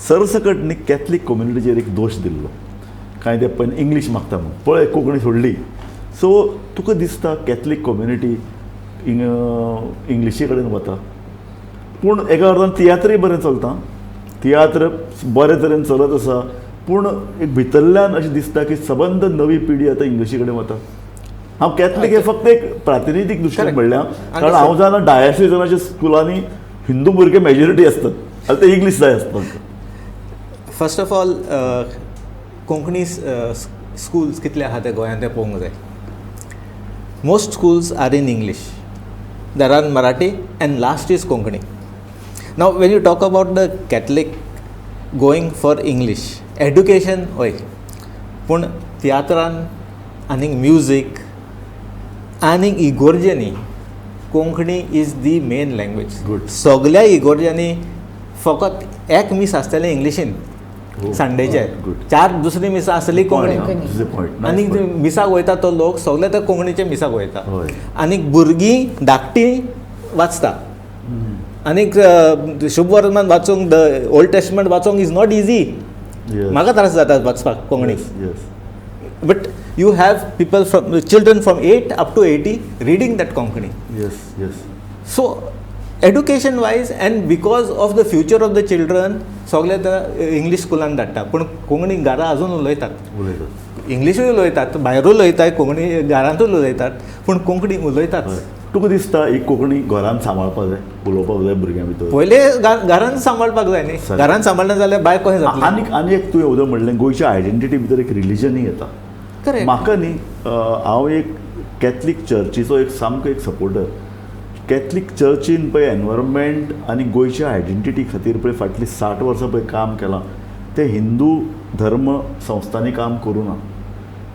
सरसकट न्ही कॅथलीक कम्युनिटीचेर एक दोश दिल्लो, कांय ते पळय इंग्लीश मागता म्हूण, पळय कोंकणी सोडली. सो तुका दिसता कॅथलीक कम्युनिटी इंग्लिशी कडेन वता, पूण एका अर्थान तियात्रय बरें चलता, तियात्र बरे तरेन चलत आसा, पूण एक भितरल्यान अशें दिसता की सबंद नवी पिढी आतां इंग्लिशी कडेन वता. हांव कॅथलीक हे फक्त एक प्रातिनिधीक दृश्टीन म्हणल्या, कारण हांव जाणा डायसिजनाच्या स्कुलांनी हिंदू भुरगे मेजॉरिटी आसतात आनी ते इंग्लीश जाय आसता.
First of all, Konkani schools कितले आहा ते गोंयांत ते पळोवंक जाय. Most schools are in English. There are Marathi and last is Konkani. Now when you talk about the Catholic going for English education, हय, पूण तियात्रान आनीक म्युजीक आनीक इगोर्जेनी Konkani is the main language.
Good.
सगल्या इगोर्जांनी फकत एक मीस आसतलें इंग्लिशीन संडेचे,
Good.
चार दुसरी मिसां आसतली कोंकणी.
पॉयंट.
आनी मिसाक वयता तो लोक सगळे त्या कोंकणीच्या मिसाक वयता.
हय.
आनी भुरगीं धाकटीं वाचता. आनीक शुभवर्तमान वाचूंक, the old testament वाचूंक is not easy. म्हाका त्रास जाता वाचपाक Konkani.
Yes
But you have people from children from 8 up to 80 reading that Konkani.
Yes yes
So education wise and because of the future of the children, सगळे आतां English स्कुलान धाडटा, पूण कोंकणी घरा अजून उलयतात.
उलयतात.
इंग्लिशूय उलयतात, भायरूय उलयतात, कोंकणी घरांतूय उलयतात, पूण कोंकणी उलयतात.
तुका दिसता ही कोंकणी घरान सांबाळपाक जाय, उलोवपाक जाय भुरग्यां भितर?
पयले घरान सांबाळपाक जाय न्ही.
सारकें.
घरान सांबाळना जाल्यार भायर कशें जातलें?
आनीक आनी एक तुवें उदक म्हणलें, गोंयच्या आयडेंटिटी भितर एक रिलिजनूय येता.
Correct.
म्हाका न्ही, हांव एक कॅथलीक चर्चीचो एक सामको एक सपोर्टर. कॅथलीक चर्चीन पळय एनवायरमेंट आनी गोंयच्या आयडेंटिटी खातीर पळय फाटलीं 60 वर्सां पळय काम केलां, तें हिंदू धर्म संस्थांनी काम करूं ना.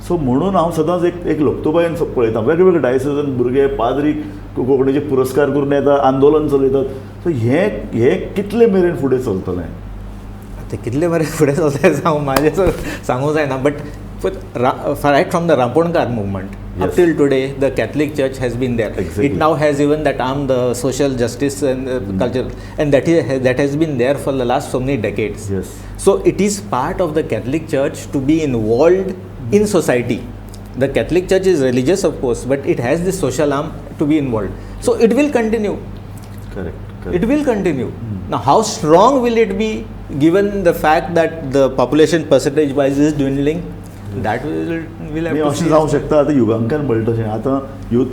सो म्हणून हांव सदांच एक एक लोकतोबायेन पळयता, वेगळे वेगळे डायसेसान भुरगे पाद्री कोंकणीचे पुरस्कार करून येता, आंदोलन चलयतात. सो हें हें कितले मेरेन फुडें चलतलें?
आतां कितले बरें फुडें चलता हांव म्हाजें सांगूंक जायना, but right from the Ramponkar movement up till today the Catholic Church has been there. It now has even that arm, the social justice and culture, and that has been there for the last so many decades. So it is part of the Catholic Church to be involved in society. The Catholic Church is religious, of course, but it has this social arm to be involved. So it will continue.
Correct.
It will continue. Now, how strong will it be given the fact that the population percentage wise is dwindling? That will have
न्ही,
to
अशें
see.
जावंक शकता. आतां युगांकान म्हणटा तशें आतां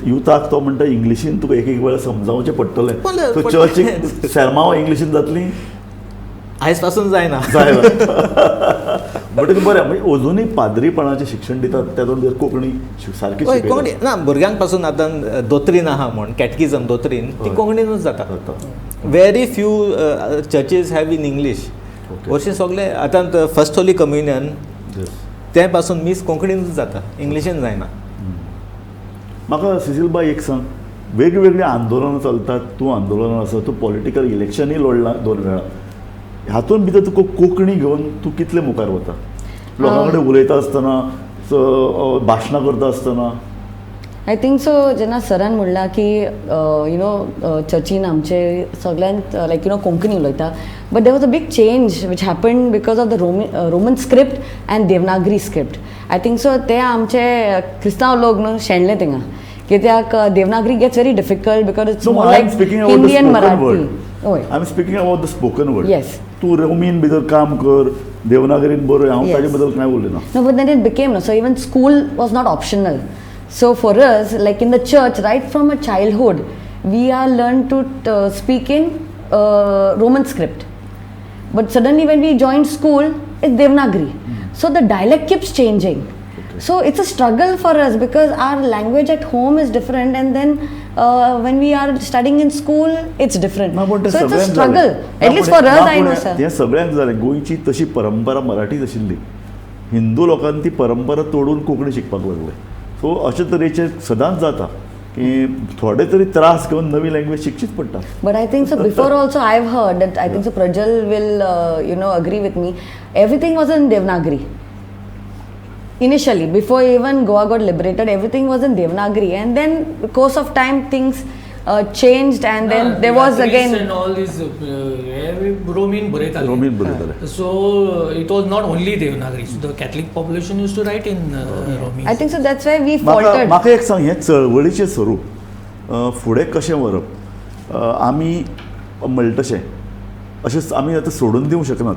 युथाक तो म्हणटा इंग्लिशीन तुका एक एक वेळा समजावचें पडटलें. सो
पडटलें.
चर्चीक सेर्मांव इंग्लिशीन जातली?
आयज पासून जायना.
जायना म्हणटकीर बरें, म्हणजे अजुनूय पाद्रीपणाचें शिक्षण दितात तेतून भितर कोंकणी सारकी
हय,
शिकयतात.
कोंकणी ना, भुरग्यांक पासून आतां दोत्रीन आहा म्हूण, कॅटकिजम दोत्रीन ती कोंकणीनूच जाता.
जाता.
Very few churches have in English. हरशीं सगळे आतां फर्स्ट होली कम्युनियन तें पासून मीस कोंकणीनूच जाता, इंग्लिशीन जायना.
म्हाका सिसीलबाय एक सांग, वेगवेगळीं आंदोलनां चलतात, तूं आंदोलनां आसा, तूं पॉलिटिकल इलेक्शनूय लडला दोन वेळा, हातूंत भितर तुका कोंकणी घेवन तूं कितले मुखार वता लोकां कडेन उलयता आसतना, भाशणां करता आसतना?
I think so जेन्ना सरान म्हणलां की you know चर्चीन आमचे सगळ्यांत लायक you know Konkani उलयता, but there was a big change which happen because of the Roman script and Devanagari script. I think so ते आमचे क्रिस्तांव लोक न्हू शेणले थिंगा, कित्याक Devanagari gets very difficult because it's
No,
more
I am
like
speaking about the
Hindi and
spoken
Marathi.
word.
हय.
I am speaking about the spoken word.
Yes.
तूं रोमीन भितर काम कर, देवनागरीन बरय, हांव ताजे बद्दल कांय उलयना.
No, but then it became, no. So even school was not optional. So for us, like in the church, right from a childhood, we are learned to speak in Roman script. But suddenly when we joined school, it's Devanagari. So the dialect keeps changing. So it's a struggle for us because our language at home is different, and then when we are studying in school, it's different.
ना, पण ते
So it's a
सगळ्यांक
struggle.
जालें.
At least for us, I know, sir.
हें सगळ्यांक जालें. गोंयची तशी परंपरा मराठीच आशिल्ली, हिंदू लोकांनी ती परंपरा तोडून कोंकणी शिकपाक लागले. सो अशे तरेचे सदांच जाता की थोडे तरी त्रास घेवन नवी लँग्वेज शिकचीच पडटा.
But I think so before also I've heard that, I think so Prajal will agree with me, everything was in Devanagari. Initially, before even Goa got liberated, everything was in Devanagari, and then course of time things changed, and then there was
Tiatrist
again
and all this Roman बरयताले.
रोमीन बरयताले.
So it was not only Devanagari. So the Catholic population used to write in Roman.
I think so that's why we faltered.
म्हाका एक सांग, हें चळवळीचें स्वरूप फुडें कशें व्हरप? आमी म्हणटा तशें अशें आमी आतां सोडून दिवंक शकनात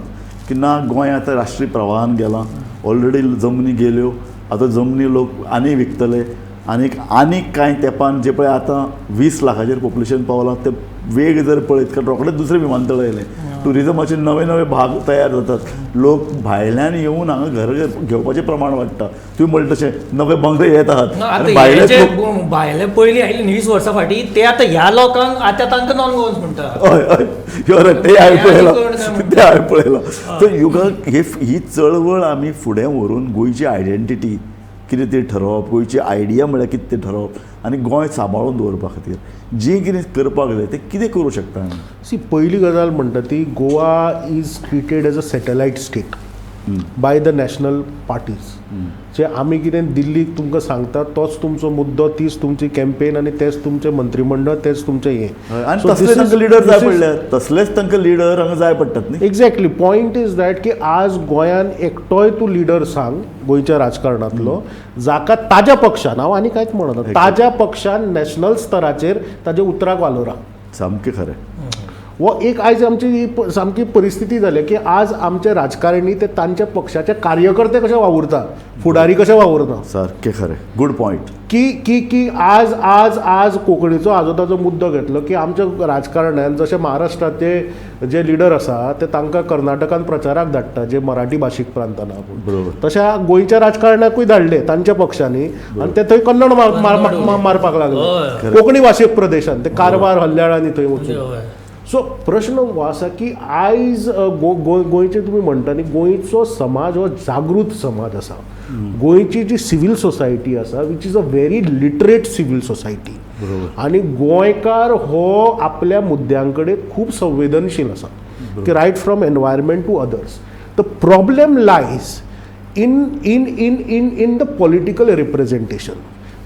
की ना गोंय आतां राष्ट्रीय प्रवाहान गेलां, ऑलरेडी जमनी गेल्यो, आतां जमनी लोक आनी विकतले, आनीक आनीक कांय तेंपान जे पळय आतां 20 लाखाचेर पॉप्युलेशन पावलां, ते वेग जर पळयत कारण रोखडेच दुसरें विमानतळ येयलें, ट्युरिजमाचे नवे नवे भाग तयार जातात, लोक भायल्यान येवन हांगा घर घेवपाचें प्रमाण वाडटा. तुवें म्हणलें तशें नवे बंगले येत आहात
आतां भायले पयलीं आयिल्ले 20 वर्सां फाटीं ते आतां ह्या लोकांक आतां तांकां नॉन गोवन्स म्हणटा.
हय हय, your ते हांवें पळयलां, ते हांवें पळयलां. तर युगाक ही चळवळ आमी फुडें व्हरून गोंयची आयडेंटिटी कितें ती ठरोवप, गोंयची आयडिया म्हळ्यार कितें तें ठरोवप आनी गोंय सांबाळून दवरपा खातीर जें कितें करपाक जाय तें कितें करूं शकता आमी?
सी, पयली गजाल म्हणटा ती Goa is treated as a satellite state by the national parties. जे आमी कितें दिल्लीक तुमकां सांगता तोच तुमचो मुद्दो, तीच तुमची कॅम्पेन आनी तेच तुमचें मंत्रीमंडळ, तेच तुमचें हें.
आनी तसले तांकां लिडर जाय पडल्यात, तसलेच तांकां लिडर हांगा जाय पडटात न्ही.
एग्जॅक्टली, पॉयंट is that की आज गोंयान एकटोय तूं लिडर सांग गोंयच्या राजकारणांतलो जाका ताज्या पक्षान, हांव आनी कांयच म्हणना, ताज्या पक्षान नॅशनल स्तराचेर ताज्या उतराक वालोरा.
सामकें खरें.
हो एक आयज आमची सामकी परिस्थिती जाल्या की आज आमचे राजकारणी ते तांच्या पक्षाचे कार्यकर्ते कशे वावुरता, फुडारी कशे वावुरना.
सारकें खरें, गूड पॉयंट.
की की की आज आज आज कोंकणीचो आजो ताजो मुद्दो घेतलो की आमच्या राजकारण्यान जशे महाराष्ट्राचे जे लिडर आसा ते तांकां कर्नाटकान प्रचाराक धाडटा जे मराठी भाशीक प्रांतान,
बरोबर,
तशें गोंयच्या राजकारणाकूय धाडले तांच्या पक्षांनी आनी ते थंय कन्नड मारपाक लागले कोंकणी भाशीक प्रदेशान, ते कारवार हल्ल्याळ आनी थंय वचून. सो प्रश्न हो आसा की आयज गोंयचे तुमी म्हणटा न्ही, गोंयचो समाज हो जागृत समाज आसा. गोंयची जी सिवील सोसायटी आसा which is a very literate civil society, आनी गोंयकार हो आपल्या मुद्द्यां कडेन खूब संवेदनशील आसा की right from environment to others. The problem lies in in in in in the political representation.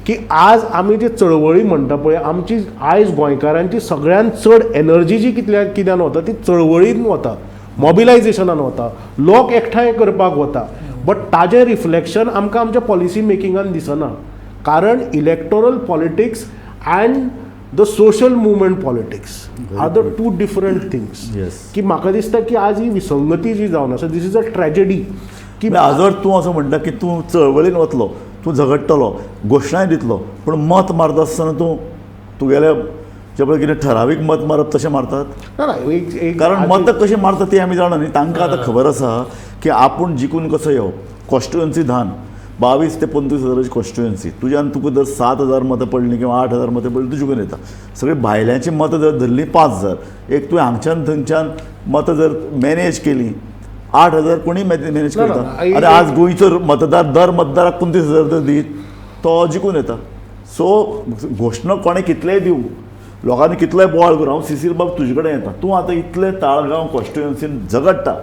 की आज आमी जे चळवळी म्हणटा पळय, आमची आयज गोंयकारांची सगळ्यांत चड एनर्जी जी कित्यान वता ती चळवळीन वता, मॉबिलायझेशनान वता, लोक एकठांय करपाक वता. बट ताजें रिफ्लेक्शन आमकां आमच्या पॉलिसी मेकिंगान दिसना, कारण electoral politics and the social movement politics are the two different things. की म्हाका दिसता की आज ही विसंगती जी जावन आसा, this is a tragedy. की
आजवर तूं असो म्हणटा की तूं चळवळीन वतलो, तूं झगडटलो, घोशणाय दितलो, पूण मत मारता आसतना तूं तुगेले जे पळय कितें ठरावीक मत मारप तशें मारतात
ना,
कारण मतां कशें मारतात ती आमी जाणा न्ही. तांकां आतां खबर आसा की आपूण जिखून कसो येवप. कॉन्स्टिट्युएन्सी धान 22 ते 25 हजाराची कॉन्स्टिट्युएन्सी, तुज्यान तुका जर 7,000 मतां पडलीं किंवा 8,000 मतां पडलीं तूं जिखून येता. सगळीं भायल्यांची मतां जर धरलीं 5,000, एक तुवें हांगच्यान थंयच्यान मतां जर मॅनेज केलीं 8,000 कोणी मॅनेज करता. आनी आज गोंयचो मतदार दर मतदाराक 35,000 जर दीत तो जिखून येता. सो घोशणा कोणें कितलेंय दिवं, लोकांनी कितलेंय बोवाळ करूं, हांव सिसील बाब तुजे कडेन येता. तूं आतां इतलें ताळगांव कॉन्स्टिट्युएन्सीन झगडटा,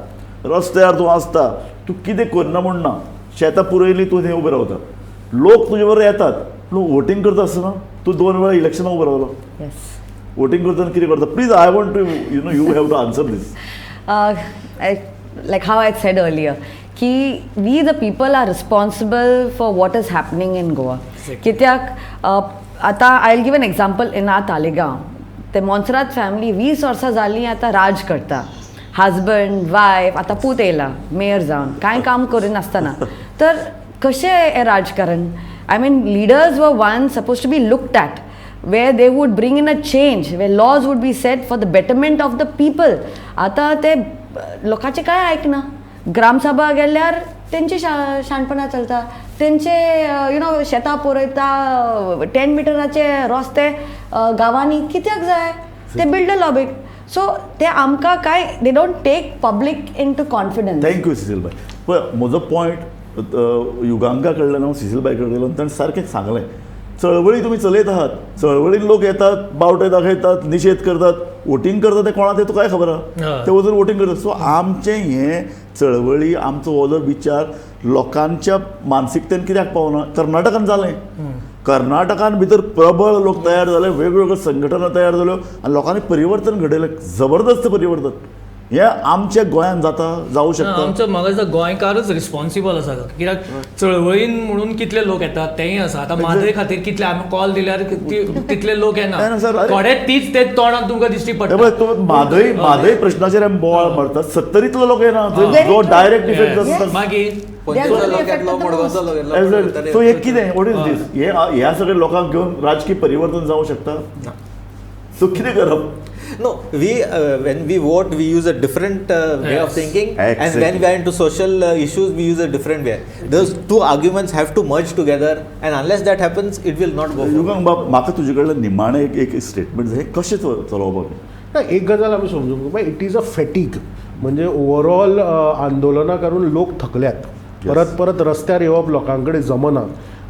रस्त्यार तूं आसता, तूं कितें करना म्हूण ना, शेतां पुरयलीं तूं थंय उबें रावता, लोक तुजे बरोबर येतात. तूं वोटींग करता आसतना तूं 2 वेळा इलेक्शनाक उबो रावलो, वोटींग करतना कितें करता? Please I want to you know you have to answer this.
Like how I said earlier, ki we the people are responsible for what is happening in Goa. Kityak, ata I'll give an example in our Talegaon. The Montserrat family 20 वर्सां जालीं आतां राज करता, husband wife, आतां पूत येयला mayor जावन, कांय काम करिनासतना. तर कशें हें राजकारण? I mean leaders were one suppose to be looked at, where they would bring in a change, where laws would be set for the betterment of the people. आतां ते लोकांचें कांय आयकना. ग्रामसभा गेल्यार तेंची शाणपणां चलता, तेंचे you know शेतां पुरयता, 10 मिटराचे रस्ते गांवांनी कित्याक जाय ते बिल्डर लॉबीक. सो ते आमकां कांय they don't take public into confidence.
Thank you Cecil बाय. पळय म्हजो पॉयंट युगांका कडल्यान हांव सिसील बाय कडेन गेलो ताणें सारकें सांगलें, चळवळी तुमी चलयत आहात, चळवळीन लोक येतात, बावटे दाखयतात, निशेध करतात, वोटींग करतात ते कोणा ते तुकाय खबर आहा, ते वचून वोटींग करतात. सो आमचें हें चळवळी, आमचो हो जर विचार लोकांच्या मानसिकतेन कित्याक पावना? कर्नाटकान जालें, कर्नाटकान भितर प्रबळ लोक तयार जाले, वेगवेगळ्यो संघटना तयार जाल्यो आनी लोकांनी परिवर्तन घडयलें, जबरदस्त परिवर्तन. हें आमच्या गोंयांत जाता, जावं शकता.
आमचो म्हाका दिसता गोंयकारच रिस्पॉन्सिबल आसा, कित्याक चळवळीन म्हणून कितले लोक येतात तेंय आसा. आतां म्हादय खातीर कितले आमी कॉल दिल्यार तितले लोक येना, थोडे तीच ते तोंडान तुमकां दिश्टी पडटा.
म्हादय म्हादय प्रश्नाचेर आमी बोवाळ मारतात, 70 लोक येना, जो डायरेक्ट इफेक्ट जाता.
मागीर
सो हें कितें, what is दीस? हे ह्या सगळ्या लोकांक घेवन राजकीय परिवर्तन जावं शकता? सो कितें करप?
No, we when we vote, we use a different way of thinking, and when we are into social issues, we use a different way. Those two arguments have to merge together, and unless that happens, it will not go forward.
Yugank बाब, म्हाका तुजे कडल्यान निमाणें एक एक statement जाय, कशें चलोवपाक?
ना, एक गजाल आमी समजूंक जाय, it is a fatigue. म्हणजे ओवरऑल आंदोलनां करून लोक थकल्यात. परत परत रस्त्यार येवप लोकां कडेन जमना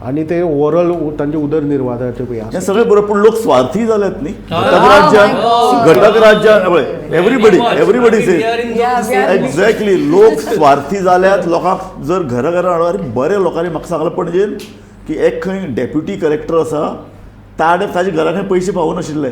आनी ते ओवरऑल तांचे उदरनिर्वाहाचे पळय
हें सगळें बरोबर, पूण लोक स्वार्थी जाल्यात न्ही. घटक
Oh
राज्यान,
my
घटक राज्यान पळय, everybody everybody
We are in
Yeah,
the
we are
same.
Exactly, लोक स्वार्थी जाल्यात. लोकांक जर घरा घरा हाडून, अरे बरे लोकांनी म्हाका सांगलां पणजेन की एक खंय डेप्युटी कलेक्टर आसा, ताणें ताजे घरा खंय पयशे पावनाशिल्ले,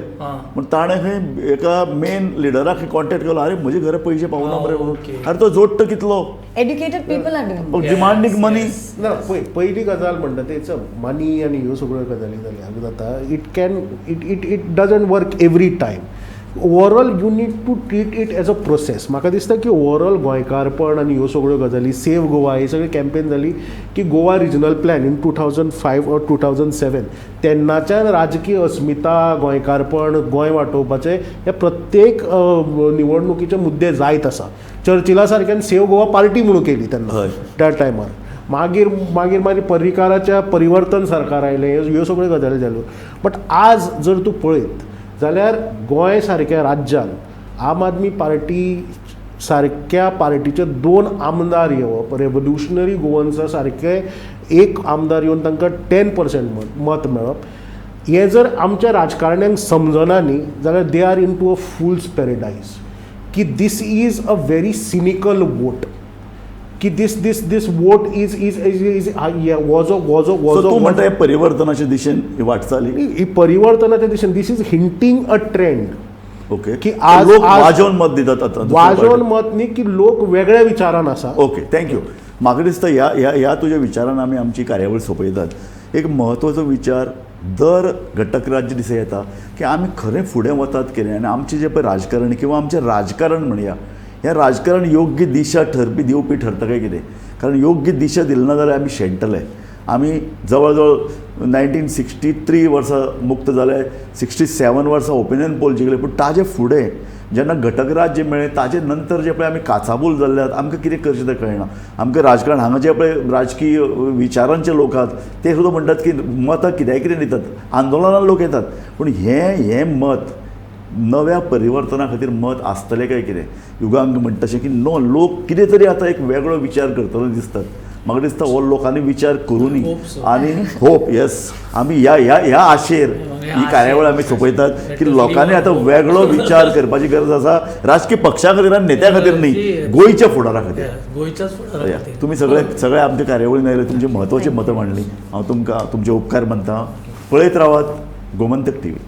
पूण ताणें खंय एका मेन लिडराक खंय कॉन्टेक्ट केलो, अरे म्हजे घरा पयशे पावना मरे म्हणून. अरे तो जोडटा कितलो?
Educated people are doing.
Demanding money.
ना, पळय, पयली गजाल म्हणटा ते it's a money आनी ह्यो सगळ्यो गजाली जाल्या जाता. It can it it it doesn't work every time. Overall you need to treat it as a process. म्हाका दिसता की ओवरऑल गोंयकारपण आनी ह्यो सगळ्यो गजाली, सेव गोवा ही सगळी कॅम्पेन जाली की Goa regional plan in 2005 or 2007, तेन्नाच्यान राजकीय अस्मिता, गोंयकारपण, गोंय वाटोवपाचे हे प्रत्येक निवडणुकीचे मुद्दे जायत आसा. चर्चिला सारक्यान सेव गोवा पार्टी म्हणून केली तेन्ना त्या टायमार. मागीर मागीर मागीर पर्रीकाराच्या परिवर्तन सरकार आयलें, ह्यो सगळ्यो गजाली जाल्यो. बट आज जर तूं पळयत जाल्यार गोंय सारक्या राज्यान आम आदमी पार्टी सारक्या पार्टीचे 2 आमदार येवप, रेवोल्युशनरी गोवन्सा सारके एक आमदार येवन तांकां 10% मत मेळप, हें जर आमच्या राजकारण्यांक समजना न्ही जाल्यार they are into a fool's paradise. की this is a very cynical vote, की this this this vote is is is is वॉजो वॉजो
सो
वॉजो.
तूं म्हणटा हें परिवर्तनाच्या दिशेन ही वाटचाली?
ही परिवर्तनाच्या दिशेन, this is hinting a trend.
की
की आज
लोक वाजोवन मत दितात आतां.
वाजोवन मत न्ही, की लोक वेगळ्या विचारान आसा.
Okay, thank you. म्हाका दिसता ह्या ह्या ह्या तुज्या विचारान आमी आमची कार्यावळ सोंपयतात. एक म्हत्वाचो विचार दर घटक राज्य दिसा येता की आमी खरें फुडें वतात कितें, आनी आमचें जें पळय राजकारण किंवा आमचें राजकारण म्हणया, हें राजकारण योग्य दिशा ठरपी दिवपी ठरता काय कितें? कारण योग्य दिशा दिली ना जाल्यार आमी शेणटले. आमी जवळ जवळ 1963 वर्सां मुक्त जाले, 67 वर्सां ओपिनियन पोल जिखले, पूण ताजे फुडें जेन्ना घटक राज्य मेळ्ळें ताजे नंतर जे पळय आमी काचाबूल जाल्ले आहात, आमकां कितें करचें तें कळना. आमकां राजकारण हांगा जे पळय राजकीय विचारांचे लोक आहात ते सुद्दां म्हणटात की मतां कित्याय कितें दितात, आंदोलनान लोक येतात, पूण हें हें मत नव्या परिवर्तना खातीर मत आसतलें काय कितें? युगांक म्हणटा तशें की नो, लोक कितें तरी आतां एक वेगळो विचार करतलो दिसतात. म्हाका दिसता हो लोकांनी विचार करूनी आनी होप, येस, आमी ह्या ह्या ह्या आशेर ही कार्यावळ आमी सोंपयतात की लोकांनी आतां वेगळो विचार करपाची गरज आसा, राजकीय पक्षा खातीर आनी नेत्या खातीर न्ही, गोंयच्या फुडारा खातीर.
गोंयच्याच फुडारा खातीर.
तुमी सगळे सगळे आमच्या कार्यावळीन आयले, तुमची म्हत्वाची मतां मांडली, हांव तुमकां तुमचे उपकार मानता. पळयत रावात गोमंतक टीव्ही.